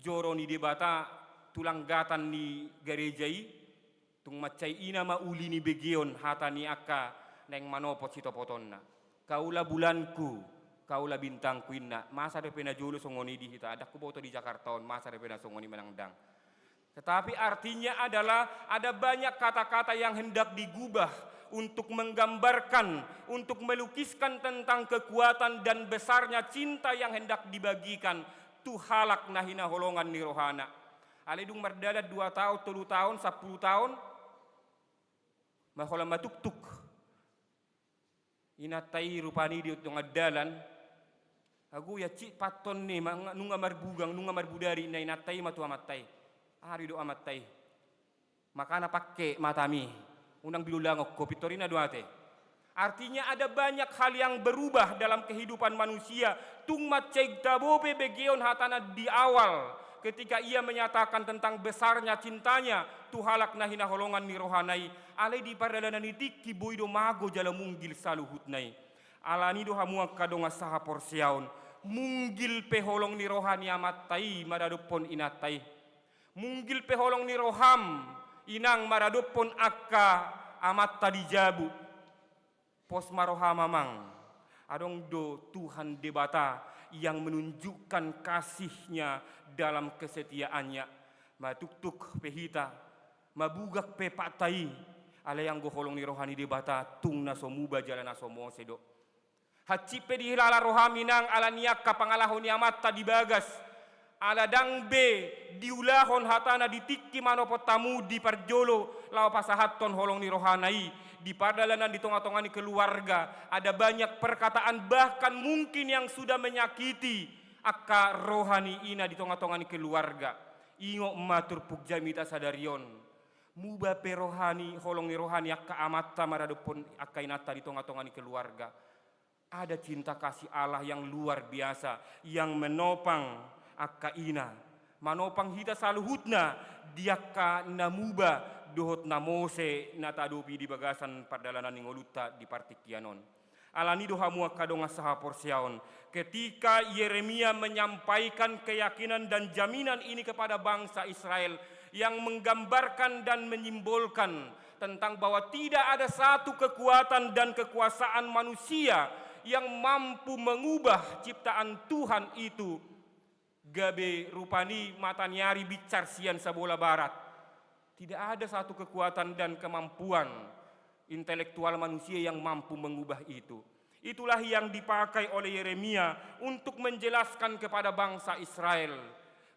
joro ni Debata, tu langgatan ni gareja i, tung mansai i nama uli ni begeon hata ni angka naeng manopot sitopotonna. "Kaulah bulanku, kaulah bintangku," ninna. Masa dope na jolo songon i di hita, ndang huboto di Jakarta on, masa dope na songon i manang ndang. Tetapi artinya adalah ada banyak kata-kata yang hendak digubah untuk menggambarkan, untuk melukiskan tentang kekuatan dan besarnya cinta yang hendak dibagikan tu halak na hinaholongan ni rohana. Alai dung mardalan dua taon, tolu taon, sampulu taon, ma holan matuktuk inanta i rupani di dongan dalan, Ago ia cik paton ni, ma-, nunga marbugang, nunga marbudari na inanta i ma tu amanta i. Ari do amanta i. Makana pangke matami, unang bilulangon ho, pintor i na do ate. Artinya ada banyak hal yang berubah dalam kehidupan manusia. Tung mansai tabo pe begeon hatana di awal ketika ia menyatakan tentang besarnya cintanya tu halak na hinaholongan ni rohana i. Alai di pardalanan ni tingki boi do mago jala munggil saluhutna i. Alani do hamu angka dongan sahaporseaon, munggil pe holong ni roha ni amanta i maradophon inanta i. Munggil pe holong ni roham, inang, maradophon angka amanta di jabu. Pos ma roham, amang. Adong do Tuhan Debata yang menunjukkan kasih-Nya dalam kesetiaan-Nya. Matuktuk pe hita, mabugak pe patta i, alai anggo holong ni roha ni Debata tung na so muba jala na so mose do. Hansit pe dihilala roham, inang, ala ni angka pangalaho ni amanta di bagas. Ala ndang be diulahon hatana di tingki manopot hamu di parjolo laho pasahathon holong ni rohana i di pardalanan di tonga-tonga ni keluarga. Ada banyak perkataan bahkan mungkin yang sudah menyakiti angka roha ni ina di tonga-tonga ni keluarga. Ingot ma turpuk jamita sadari on. Muba pe roha ni, holong ni roha ni angka amanta maradophon angka inanta di tonga-tonga ni keluarga. Ada cinta kasih Allah yang luar biasa yang menopang angka ina, manopang hita saluhutna di angka na muba dohot na mose na taadopi di bagasan pardalanan ni ngolunta di partingkian on. Alani do hamu angka dongan sahaporseaon, ketika Yeremia menyampaikan keyakinan dan jaminan ini kepada bangsa Israel, yang menggambarkan dan menyimbolkan tentang bahwa tidak ada satu kekuatan dan kekuasaan manusia yang mampu mengubah ciptaan Tuhan itu, gabe rupani mataniari binsar sian sabola barat. Tidak ada satu kekuatan dan kemampuan intelektual manusia yang mampu mengubah itu. Itulah yang dipakai oleh Yeremia untuk menjelaskan kepada bangsa Israel.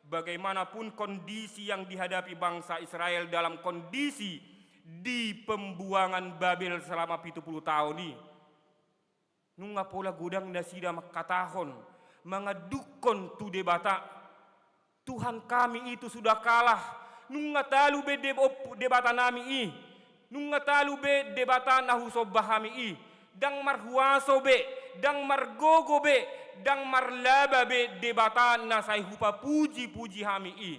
Bagaimanapun kondisi yang dihadapi bangsa Israel dalam kondisi di pembuangan Babel selama pitu puluh tahun i, nunga pola godang nasida mangkatahon, mangandukhon tu Debata. Tuhan kami itu sudah kalah, nunga talu be deb-, op-, Debata nami i, nunga talu be Debata na husomba hami i, ndang marhuaso be, ndang margogo be, ndang marlaba be Debata na sai hupapuji-puji hami i.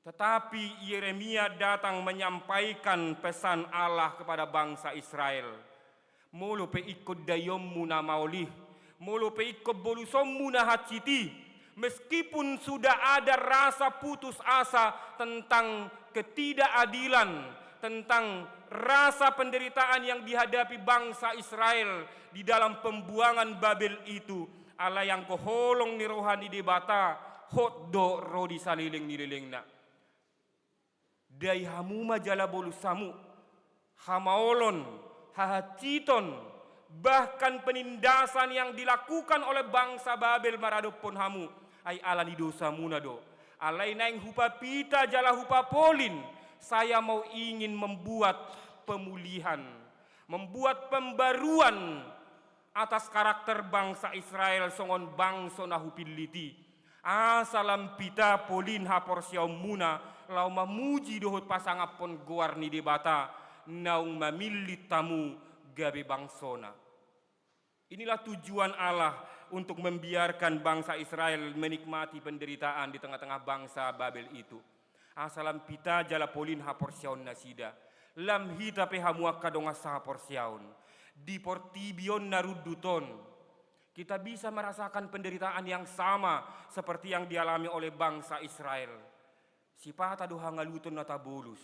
Tetapi Yeremia datang menyampaikan pesan Allah kepada bangsa Israel. Molo pe ingkon daionmu na maol i, molo pe ingkon bolusonmu na hansit i, meskipun sudah ada rasa putus asa tentang ketidakadilan, tentang rasa penderitaan yang dihadapi bangsa Israel di dalam pembuangan Babel itu, alai anggo holong ni roha ni Debata hot do ro di saleleng ni lelengna. Dai hamu ma jala bolus hamu, hamaolon, hahansiton, bahkan penindasan yang dilakukan oleh bangsa Babel maradophon hamu, ai ala ni dosamuna do. Alai naeng hupapita jala hupapolin, saya mau ingin membuat pemulihan, membuat pembaruan atas karakter bangsa Israel songon bangso na hupillit i. Asa lam pita polin haporseaonmuna laho mamuji dohot pasangaphon goar ni Debata naung mamillit hamu gabe bangsona. Inilah tujuan Allah untuk membiarkan bangsa Israel menikmati penderitaan di tengah-tengah bangsa Babel itu. Asa lam pita jala polin haporseaon nasida. Lam hita pe hamu angka dongan sahaporseaon. Di portibi on na rundut on, kita bisa merasakan penderitaan yang sama seperti yang dialami oleh bangsa Israel. Sipata do hangaluton na tabolus.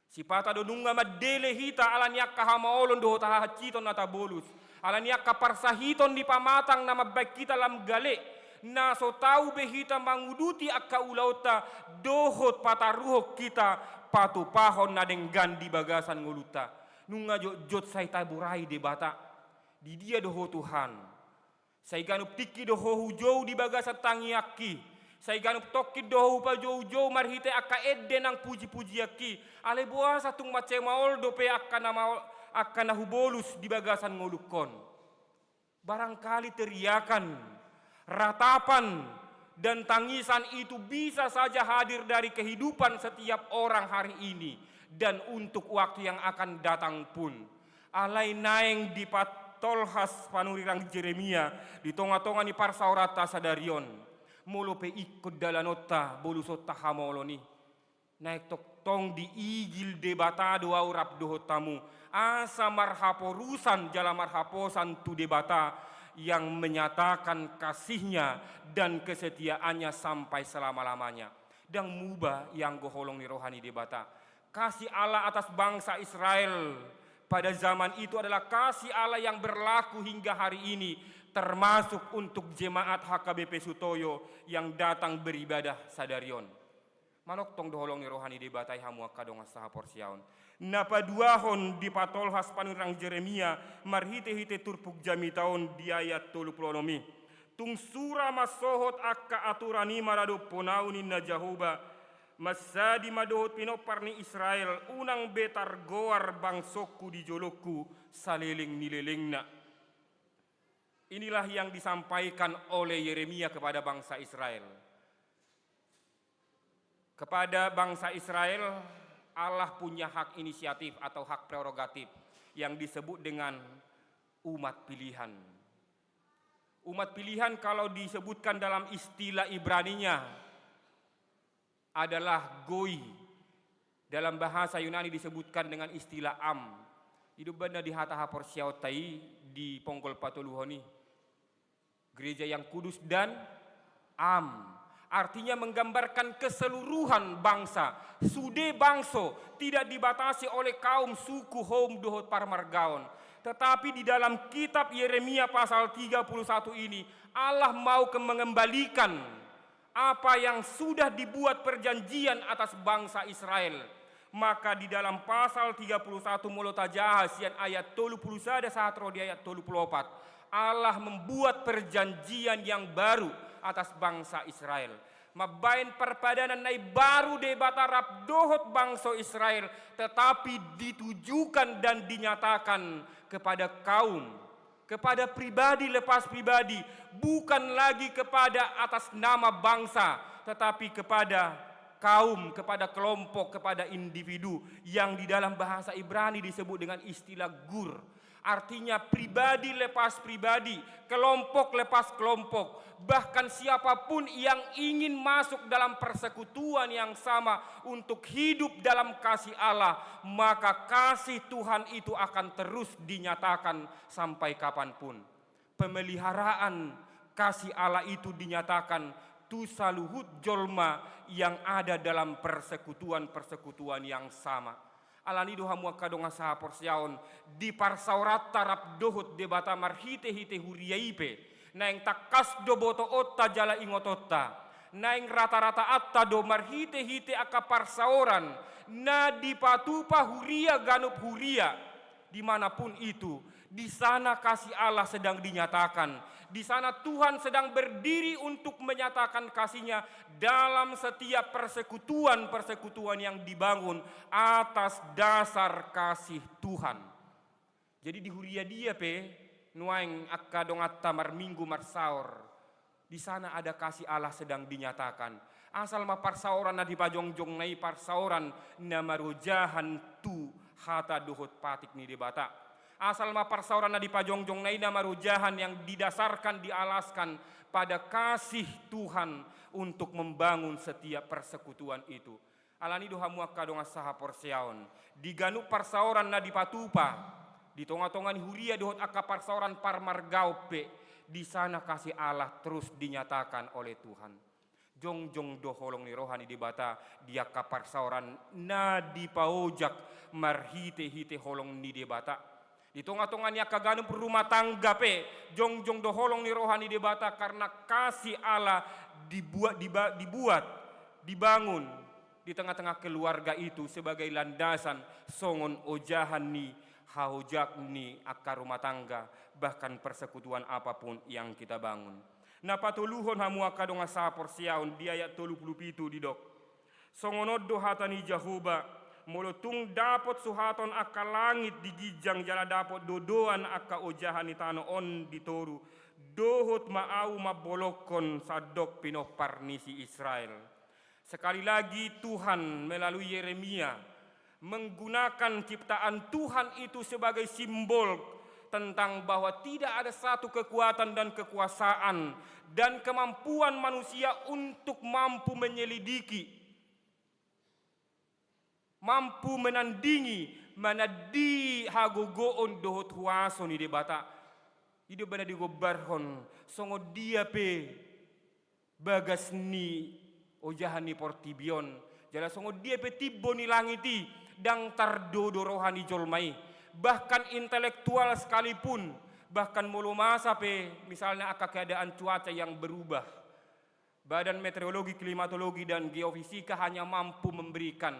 Sipata do nunga mandele hita ala ni angka hamaolon dohot hahansiton na tabolus. Ala ni angka parsahiton ni pamatang na mambaen hita lam gale, na so tau be hita manguduti angka ulaonta dohot pataruhon hita patupahon na denggan di bagasan ngolunta. Nunga jotjot sai taborai Debata. Di dia do ho Tuhan? Sai ganup tingki do ho hujou di bagasan tangiangki. Sai ganup tongkin do ho hupajoujou marhite angka ende nang pujipujianki. Alai boasa tung mansai maol dope angka na maol, angka na hubolus di bagasan ngolungkon? Barangkali teriakan Ratapan dan tangisan itu bisa saja hadir dari kehidupan setiap orang hari ini dan untuk waktu yang akan datang pun. Alai naeng dipatolhas panurirang Jeremia di tonga-tonga ni parsaoranta sadari on. Molo pe ingkon dalanonta, bolusonta hamolon i, naeng tongtong diigil Debata do ahu rap dohot hamu, asa marhaporusan jala marhaposan tu Debata yang menyatakan kasih-Nya dan kesetiaan-Nya sampai selama-lamanya. Ndang muba ianggo holong ni roha ni Debata. Kasih Allah atas bangsa Israel pada zaman itu adalah kasih Allah yang berlaku hingga hari ini, termasuk untuk jemaat H K B P Sutoyo yang datang beribadah sadari on. Manongtong do holong ni roha ni Debata i, hamu angka dongan sahaporseaon. Na paduahon dipatolhas panurirang Jeremia marhite-hite turpuk jamita on di ayat tolu pulu onom i. Tung sura ma sohot angka aturan i maradophon ahu, ninna Jahowa, mansadi ma dohot pinompar ni Israel, unang be targoar bangsongku di jolongku saleleng ni lelengna. Inilah yang disampaikan oleh Yeremia kepada bangsa Israel. Kepada bangsa Israel, Allah punya hak inisiatif atau hak prerogatif yang disebut dengan umat pilihan. Umat pilihan kalau disebutkan dalam istilah Ibraninya adalah goi. Dalam bahasa Yunani disebutkan dengan istilah am. I do umbahen na di hata haporseaonta i di ponggol patoluhon i. Gereja yang kudus dan am. Artinya menggambarkan keseluruhan bangsa, sude bangso, tidak dibatasi oleh kaum, suku, houm, dohot parmargaon. Tetapi di dalam kitab Yeremia pasal tiga puluh satu ini, Allah mau ke mengembalikan apa yang sudah dibuat perjanjian atas bangsa Israel. Maka di dalam pasal tiga puluh satu, molo tajaha sian ayat tolu puluh sada sahat ro di ayat tolu puluh opat, Allah membuat perjanjian yang baru atas bangsa Israel. Mambahen parpadanan na imbaru Debata rap dohot bangso Israel, tetapi ditujukan dan dinyatakan kepada kaum, kepada pribadi lepas pribadi, bukan lagi kepada atas nama bangsa, tetapi kepada kaum, kepada kelompok, kepada individu yang di dalam bahasa Ibrani disebut dengan istilah gur. Artinya pribadi lepas pribadi, kelompok lepas kelompok, bahkan siapapun yang ingin masuk dalam persekutuan yang sama untuk hidup dalam kasih Allah, maka kasih Tuhan itu akan terus dinyatakan sampai kapanpun. Pemeliharaan kasih Allah itu dinyatakan tu saluhut jolma yang ada dalam persekutuan-persekutuan yang sama. Alani do hamu angka dongan sahaporseaon, di parsaoranta rap dohot Debata marhite-hite huria i pe, naeng tangkas do botoonta jala ingotonta. Naeng rata-rataanta do marhite-hite angka parsaoran na dipatupa huria, ganup huria, di mana pun itu, di sana kasih Allah sedang dinyatakan. Di sana Tuhan sedang berdiri untuk menyatakan kasih-Nya dalam setiap persekutuan-persekutuan yang dibangun atas dasar kasih Tuhan. Jadi di huria dia pe nuaeng angka donganta marminggu marsaor, di sana ada kasih Allah sedang dinyatakan. Asal ma parsaoran na dipajongjongna i parsaoran na marojahan tu hata dohot patik ni Debata. Asal ma parsaoran na dipajongjongna i na marojahan, yang didasarkan, dialaskan pada kasih Tuhan untuk membangun setiap persekutuan itu. Alani do hamu angka dongan sahaporseaon, di ganup parsaoran na dipatupa, di tonga-tonga ni huria dohot angka parsaoran parmargaon pe, di sana kasih Allah terus dinyatakan oleh Tuhan. Jongjong do holong ni roha ni Debata di angka parsaoran na dipaojak marhite-hite holong ni Debata. Di tonga-tonga ni angka ganup rumah tangga pe, jongjong do holong ni roha ni Debata, karena kasih Allah dibuat, diba-, dibuat, dibangun di tengah-tengah keluarga itu sebagai landasan songon ojahan ni haojak ni angka rumah tangga, bahkan persekutuan apapun yang kita bangun. Na patoluhon hamu angka dongan sahaporseaon, di ayat tolu pulu pitu didok, songon on do hata ni Jahowa, molo tung dapot suhaton angka langit di ginjang jala dapot dodoan angka ojahan ni tano on di toru, Dohot ma ahu mambolongkon sandok pinompar ni si Israel. Sekali lagi Tuhan melalui Yeremia menggunakan ciptaan Tuhan itu sebagai simbol tentang bahwa tidak ada satu kekuatan dan kekuasaan dan kemampuan manusia untuk mampu menyelidiki, mampu menandingi, manandingi hagogoon dohot huaso ni Debata. I do bana digombarhon songon dia pe bagas ni ojahan ni portibi on, jala songon dia pe timbo ni langit i, ndang tardodo roha ni jolma i. Bahkan intelektual sekalipun, bahkan molo masa pe misalnya angka keadaan cuaca yang berubah, Badan Meteorologi, Klimatologi, dan Geofisika hanya mampu memberikan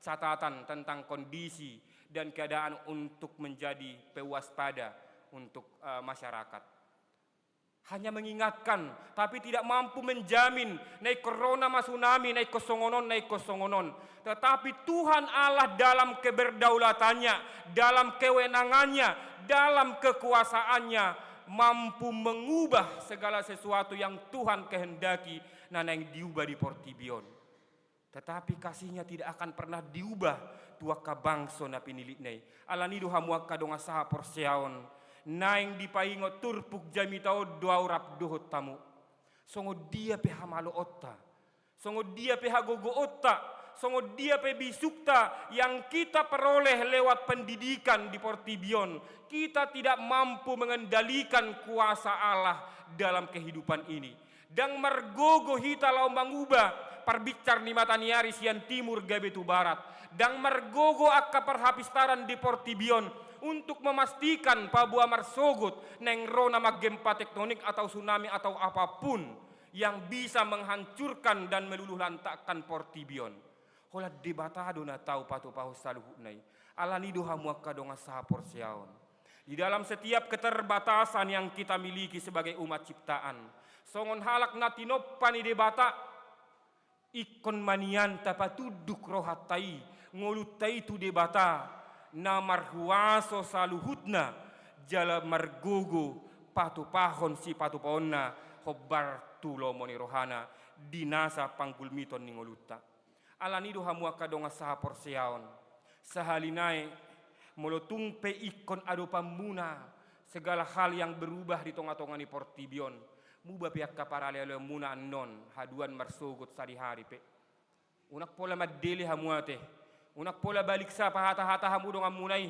catatan tentang kondisi dan keadaan untuk menjadi pewaspada untuk, eh, masyarakat. Hanya mengingatkan, tapi tidak mampu menjamin, na ingkon ro nama tsunami, na ingkon songon on, na ingkon songon on. Tetapi Tuhan Allah dalam keberdaulatannya, dalam kewenangannya, dalam kekuasaannya, mampu mengubah segala sesuatu yang Tuhan kehendaki, na naeng diubah di portibi on. Tetapi kasihnya tidak akan pernah diubah tu angka bangso na pinilitna i. Alani do hamu angka dongan sahaporseaon, naeng dipaingot turpuk jamita on do ahu rap dohot hamu. Songon dia pe hamaloonta, songon dia pe hagogoonta, songon dia pe bisukta yang kita peroleh lewat pendidikan di portibi on, kita tidak mampu mengendalikan kuasa Allah dalam kehidupan ini. Ndang margogo hita laho manguba parbinsar ni mataniari sian timur gabe tu barat. Ndang margogo angka parhapistaran di portibi on untuk memastikan paboa marsogot naeng ro nama gempa tektonik atau tsunami atau apapun yang bisa menghancurkan dan meluluhlantakkan portibi on. Holan Debata do na tau patupahon saluhutna i. Alani do hamu angka dongan sahaporseaon, di dalam setiap keterbatasan yang kita miliki sebagai umat ciptaan, songon halak na tinompa ni Debata, ingkon ma nian tapatunduk rohanta i, ngolunta i tu Debata, na marhuaso saluhutna, jala margogo patupahon sipatupaonna hombar tu lomo ni rohana di nasa panggulmiton ni ngolunta. Alani do hamu angka dongan sahaporseaon, sahali nai, molo tung pe ingkon adopanmuna segala hal yang berubah di tongatonga ni portibi on, muba pe angka paralealeonmuna annon, haduan marsogot sadihari pe. Unang pola mandele hamu ate, unang pola baliksa pahatahata hamu donganmuna i.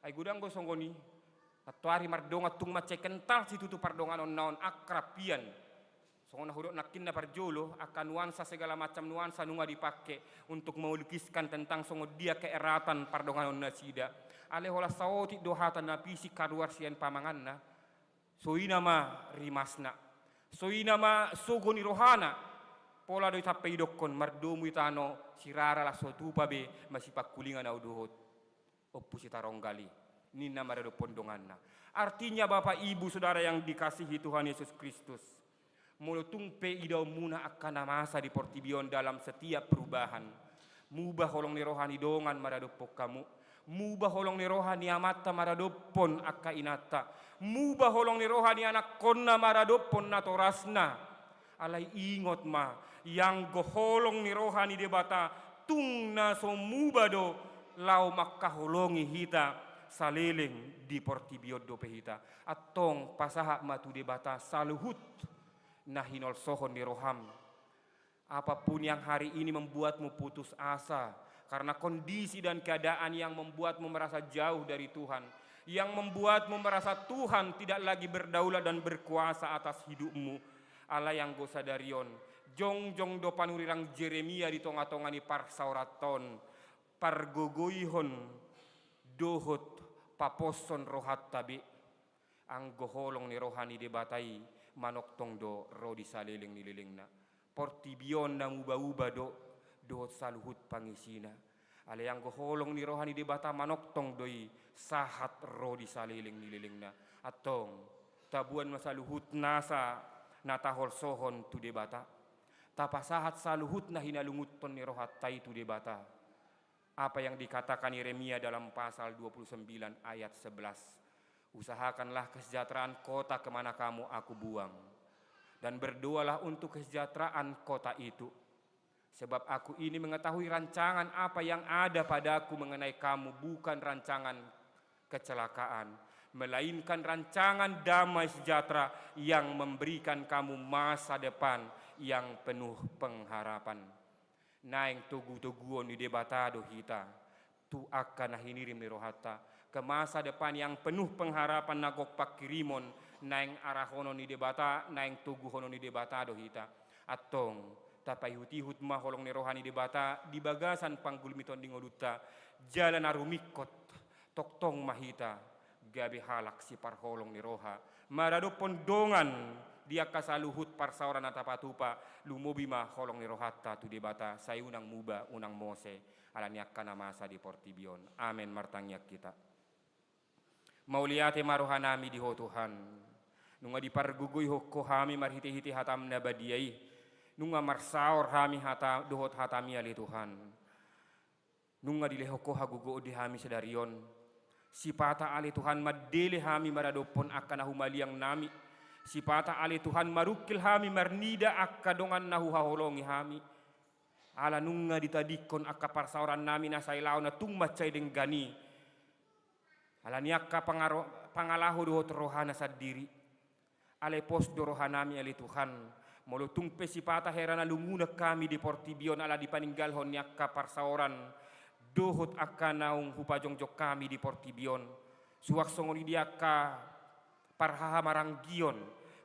Ai godang do songon i. Antoari mardongan tung mansai kental situtu pardonganonna on, akrab hian. Songon na hudok nangkin na parjolo, angka nuansa, segala macam nuansa nunga dipake untuk melukiskan tentang songon dia keeratan pardonganon nasida. Alai holan saotik do hata na pisik kaluar sian pamanganna. So i nama rimasna, so i nama sogo ni rohana. Pola do i sampe idokkon, mardomu i tano sirara, las so tupa be masipangkulingan ahu dohot Ompu Sitaronggal i, ninna maradophon donganna. Artinya, Bapak, Ibu, Saudara yang dikasihi Tuhan Yesus Kristus, molo tung pe idaonmuna angka na masa di portibi on dalam setiap perubahan, muba holong ni roha ni dongan maradophon hamu, muba holong ni roha ni amanta maradophon angka inanta, muba holong ni roha ni anakkonna maradophon natorasna. Alai ingot ma, ianggo holong ni roha ni Debata tung na so muba do laho mangkaholongi hita saleleng di portibi on dope hita. Antong pasahat ma tu Debata saluhut na hinolsohon ni roham. Apapun yang hari ini membuatmu putus asa karena kondisi dan keadaan yang membuatmu merasa jauh dari Tuhan, yang membuatmu merasa Tuhan tidak lagi berdaulat dan berkuasa atas hidupmu, alai anggo sadari on, jongjong do panurirang Jeremia di tongatonga ni parsaoranta on, pargogoihon dohot paposhon rohanta be. Anggo holong ni roha ni Debata i manongtong do ro di saleleng ni lelengna. Portibi on na muba-uba do dohot saluhut pangisina. Alai anggo holong ni roha ni Debata manongtong do i sahat ro di saleleng ni lelengna. Antong, taboan ma saluhut nasa na taholsohon tu Debata. Tapasahat saluhut na hinalungunhon ni rohanta i tu Debata. Apa yang dikatakan Yeremia dalam pasal dua puluh sembilan ayat sebelas. Usahakanlah kesejahteraan kota ke mana kamu aku buang, dan berdoalah untuk kesejahteraan kota itu. Sebab aku ini mengetahui rancangan apa yang ada padaku mengenai kamu, bukan rancangan kecelakaan, melainkan rancangan damai sejahtera yang memberikan kamu masa depan yang penuh pengharapan. Naeng togutoguon ni Debata do hita tu angka na hinirim ni rohanta, ke masa depan yang penuh pengharapan na gok pangkirimon, naeng arahonon ni Debata, naeng toguhonon ni Debata do hita. Antong, tapaihutihut ma holong ni roha ni Debata di bagasan panggulmiton ni ngolunta, jala na rumingkot, tongtong ma hita gabe halak siparholong ni roha, maradophon dongan di angka saluhut parsaoran na tapatupa, lumobi ma holong ni rohanta tu Debata, sai unang muba, unang mose, ala ni angka na masa di portibi on. Amen. Martangiang hita. Mauliate ma rohanami di Ho Tuhan, nunga dipargogoihon Ho hami marhitehite hataM na badia i, nunga marsaor hami hata, dohot hataMi ale Tuhan. Nunga dilehon Ho hagogoon di hami sadari on. Sipata ale Tuhan mandele hami maradophon angka na humaliang nami. Sipata ale Tuhan marungkil hami marnida angka dongan na huhaholongi hami. Ala nunga ditadingkon angka parsaoran nami na sai laho na tung mansai denggan i. Ala ni angka pangaro-, pangalaho dohot rohana sandiri. Alai pos do rohanami ale Tuhan, molo tung pe sipata hera na lungunan hami di portibi on ala dipaninggalhon ni angka parsaoran, dohot angka naung hupajongjong hami di portibi on. Suang songon i di angka parhahamaranggion,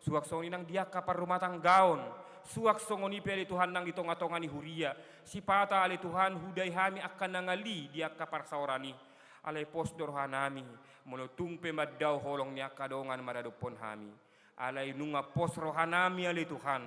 suang songon i nang di angka parrumatanggaon, suang songon i pe ale Tuhan nang di tongatonga ni huria. Sipata ale Tuhan hudai hami angka na ngali di angka parsaoran i. Alai pos do rohanami, molo tung pe mandao holong ni angka dongan maradophon hami. Alai nunga pos rohanami ale Tuhan.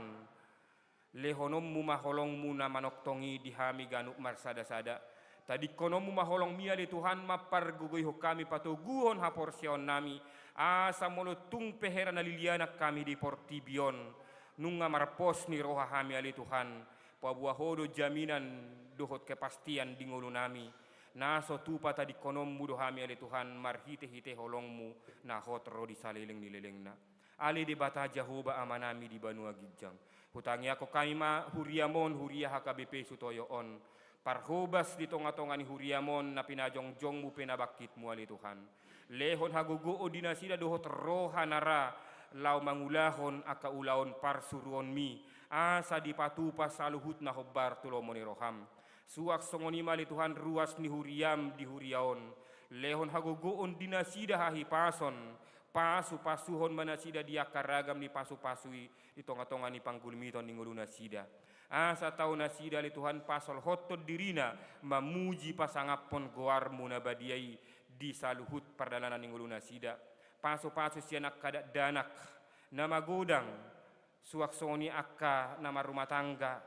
Lehononmu ma holongmu na manongtong i di hami ganup marsadasada. Tadingkononmu ma holongmi ale Tuhan mampargogoihon hami patoguhon haporseaonnami. Asa molo tung pe hera na lilianan hami di portibi on. Nunga marpos ni roha hami ale Tuhan. Paboa Ho do jaminan dohot kepastian di ngolunami. Na so tupa tadingkononmu do hami ale Tuhan marhitehite holongmu na hot ro di saleleng ni lelengna. Ale Debata Jahowa Amanami di banua ginjang. Hutangiangkon hami ma huriam on, huria H K B P Sutoyo on. Parhobas di tongatonga ni huriam on na pinajongjongmu pe na bangkitmu ale Tuhan. Lehon hagogoon di nasida dohot roha na ra laho mangulahon angka ulaon parsuruonmi. Asa dipatupa saluhut na hombar tu lomo ni roham. Suang songon i ma ale Tuhan ruas ni huriam di huria on. Lehon hagogoon di nasida hahipason. Pasupasuhon ma nasida di angka ragam ni pasupasu i di tongatonga ni panggulmiton ni ngolu nasida. Asa tau nasida ale Tuhan pasolhothon dirina mamuji pasangaphon goarmu na badia i di saluhut pardalanan ni ngolu nasida. Pasupasu sian angka dakdanak na magodang. Suang songon i angka na marrumah tangga,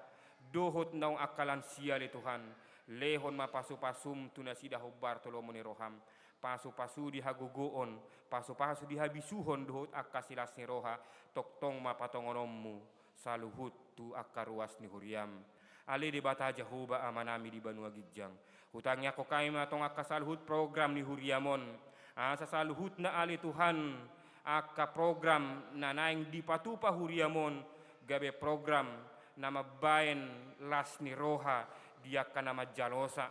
dohot naung angka lansia ale Tuhan, lehon ma pasupasum tu nasida hombar tu lomo ni roham. Pasupasu di hagogoon, pasupasu di habisuhon dohot angka silas ni roha, tongtong ma patongononmu saluhut tu angka ruas ni huriam. Ale Debata Jahowa Amanami di banua ginjang. Hutangiangkon hami ma tong angka saluhut program ni huriam on. Asa saluhutna ale Tuhan, angka program na naeng dipatupa huriam on, gabe program na mambahen las ni roha di angka na manjalosa,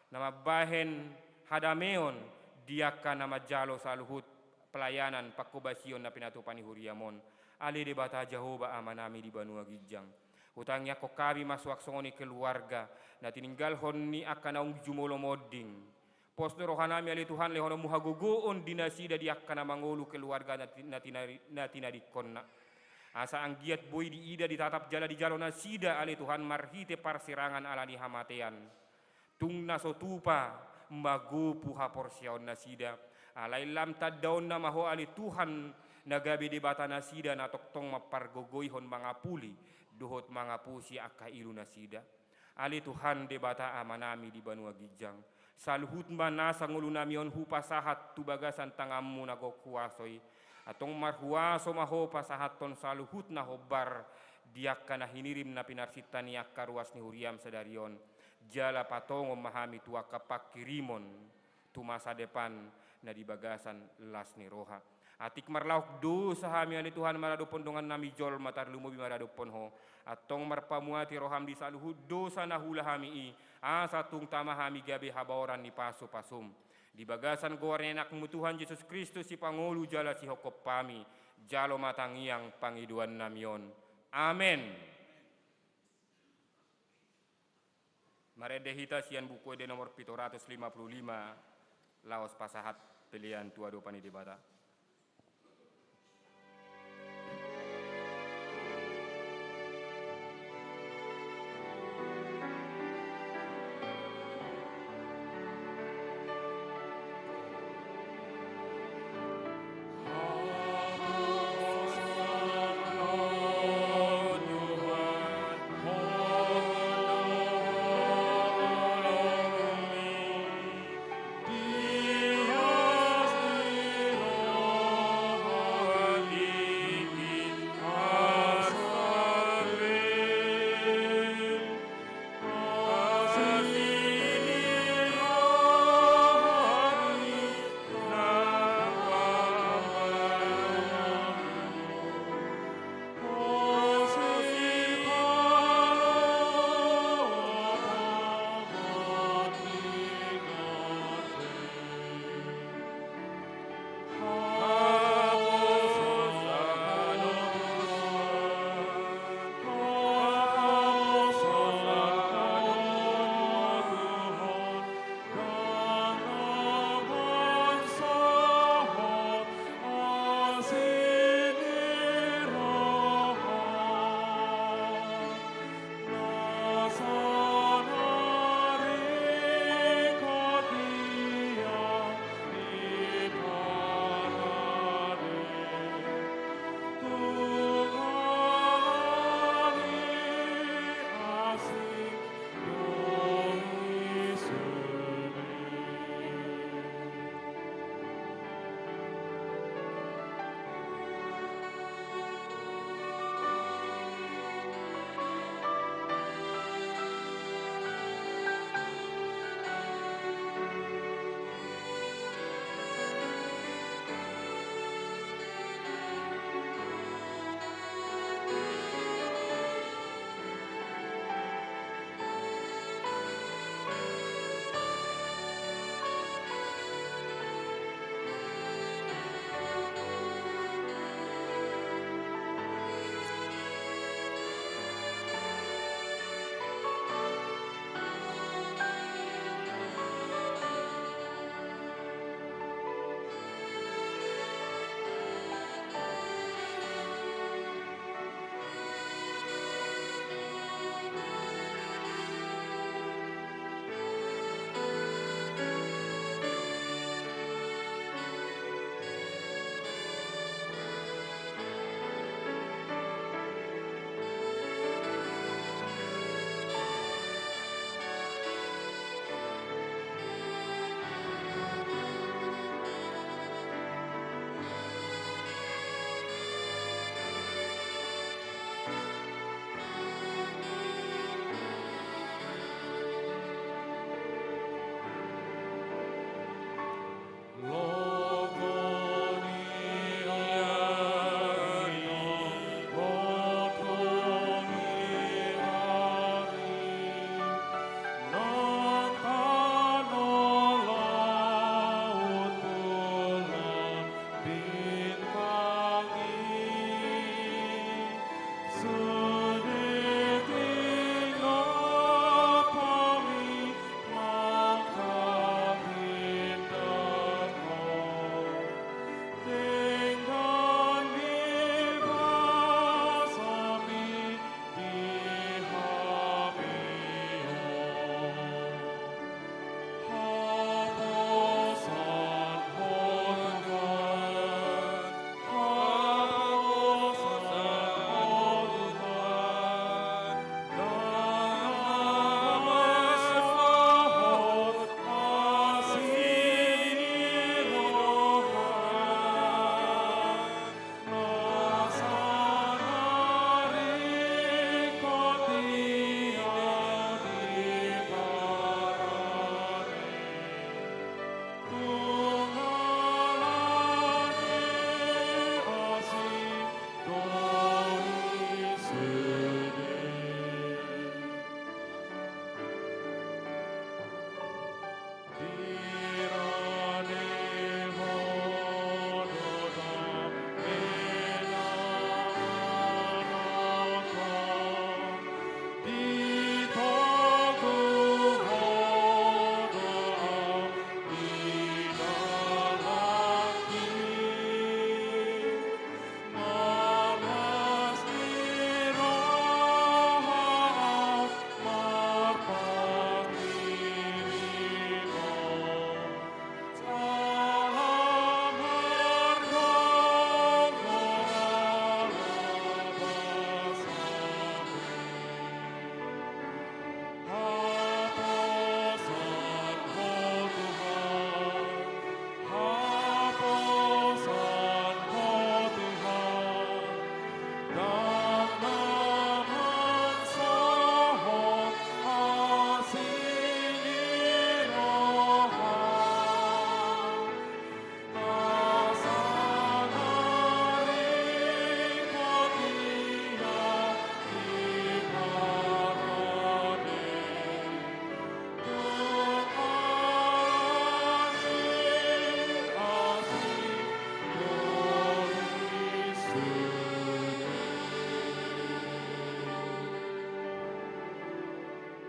na mambahen hadameon di angka na manjalo saluhut pelayanan panghobasion na pinatupa ni huriam on. Ale Debata Jahowa Amanami di banua ginjang. Hutangiangkon hami ma suang songon i keluarga na tininggalhon ni angka naung jumolo monding. Pos do rohanami ale Tuhan lehononmu hagogoon di nasida di angka na mangolu keluarga na ti-, na tinari-, na tinadingkonna. Asa anggiat boi diida ditatap jala dijalo nasida ale Tuhan marhite parsirangan ala ni hamatean. Tung na so tupa magopu haporseaon nasida. Alai lam tandaonna ma Ho ale Tuhan na gabe Debata nasida na tongtong mampargogoihon mangapuli dohot mangapusi angka ilu nasida. Ale Tuhan Debata Amanami di banua ginjang. Saluhut ma nasa ngolunami on hupasahat tu bagasan tanganmu na gok huaso i. Antong marhuaso ma Ho pasahathon saluhut na hombar di angka na hinirim na pinarsinta ni angka ruas ni huriam sadari on. Jala patongon ma hami tu angka pangkirimon tu masa depan na di bagasan las ni roha. Atik marlaok dosa hami ale Tuhan maradophon dongannami jolma tarlumobi maradophon Ho. Antong marpamuati roham di saluhut dosa na huula hami i, asa tung tama hami gabe habaoran ni pasupasum. Di bagasan goar ni Anakmu Tuhan Jesus Kristus sipangolu jala sihophop hami, jalo ma tangiang pangidoannami on. Amen. Marende hita sian Buku Ende nomor pitu ratus lima puluh lima, laos pasahat pelean tu adopan ni Debata.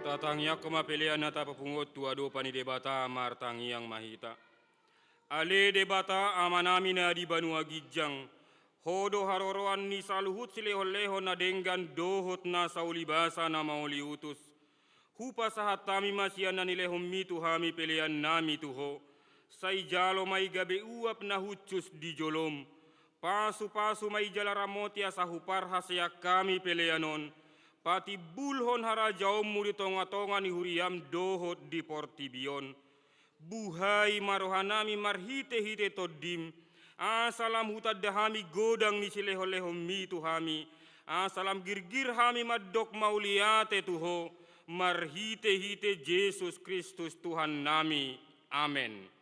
Tatangiangkon ma pelean na tapapungu on tu adopan ni Debata. Martangiang ma hita. Ale Debata Amanami na di banua ginjang, Ho do haroroan ni saluhut silehonlehon na denggan dohot na saulibasa na mauliutus. Hupasahat hami ma sian na nilehonMi tu hami peleannami tu Ho, sai jalo ma i gabe uap na hushus di joloM. Pasupasu ma i jala ramoti asa huparhaseang hami pelean on, patimbulhon harajaonMu di tongatonga ni huriaM dohot di portibi on. Buhai ma rohanami marhitehite TondiM, asa lam hutanda hami godang ni silehonlehonMi tu hami, asa lam girgir hami mandok mauliate tu Ho, marhitehite Jesus Kristus Tuhannami. Amen.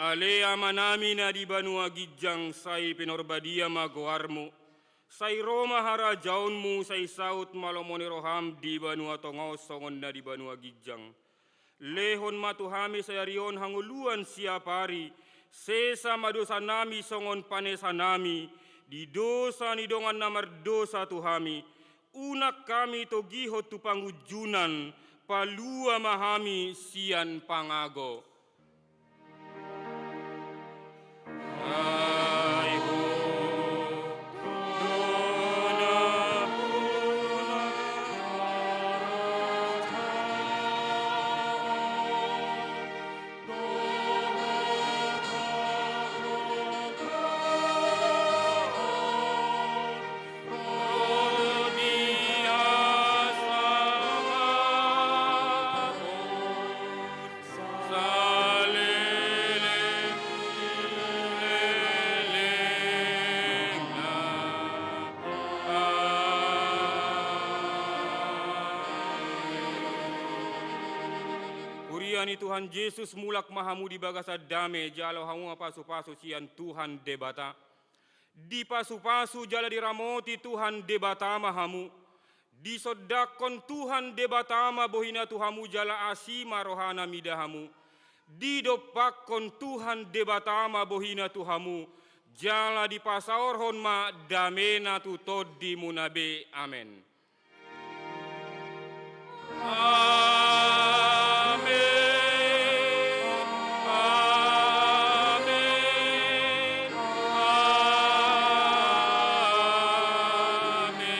Ale Amanami na di banua ginjang, sai pinarbadia ma goarMu. Sai ro ma harajaonMu, sai saut ma lomo ni rohaM di banua tonga on songon na di banua ginjang. Lehon ma tu hami sadari on hangoluan siapari, sesa ma dosanami songon panesanami di dosa ni dongan na mardosa tu hami, unang hami togihon tu pangunjunan, palua ma hami sian pangago. Huria ni Tuhan Jesus, mulak ma hamu di bagasan dame, jalo hamu ma pasupasu sian Tuhan Debata. Dipasupasu jala diramoti Tuhan Debata ma hamu. Disondangkon Tuhan Debata ma bohina tu hamu jala asi ma rohana mida hamu. Didompakkon Tuhan Debata ma bohina tu hamu, jala dipasaorhon ma damena tu tondimuna be. Amen. Amen. Amen. Amen.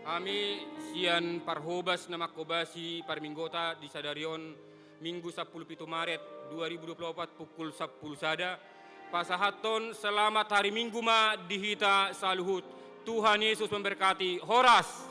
Hami sian parhobas na manghobasi parminggota di sadari on, Minggu sampulu pitu Maret dua ribu dua puluh opat, pukul sampulu sada, pasahathon selamat hari Minggu ma di hita saluhut. Tuhan Yesus memberkati. Horas.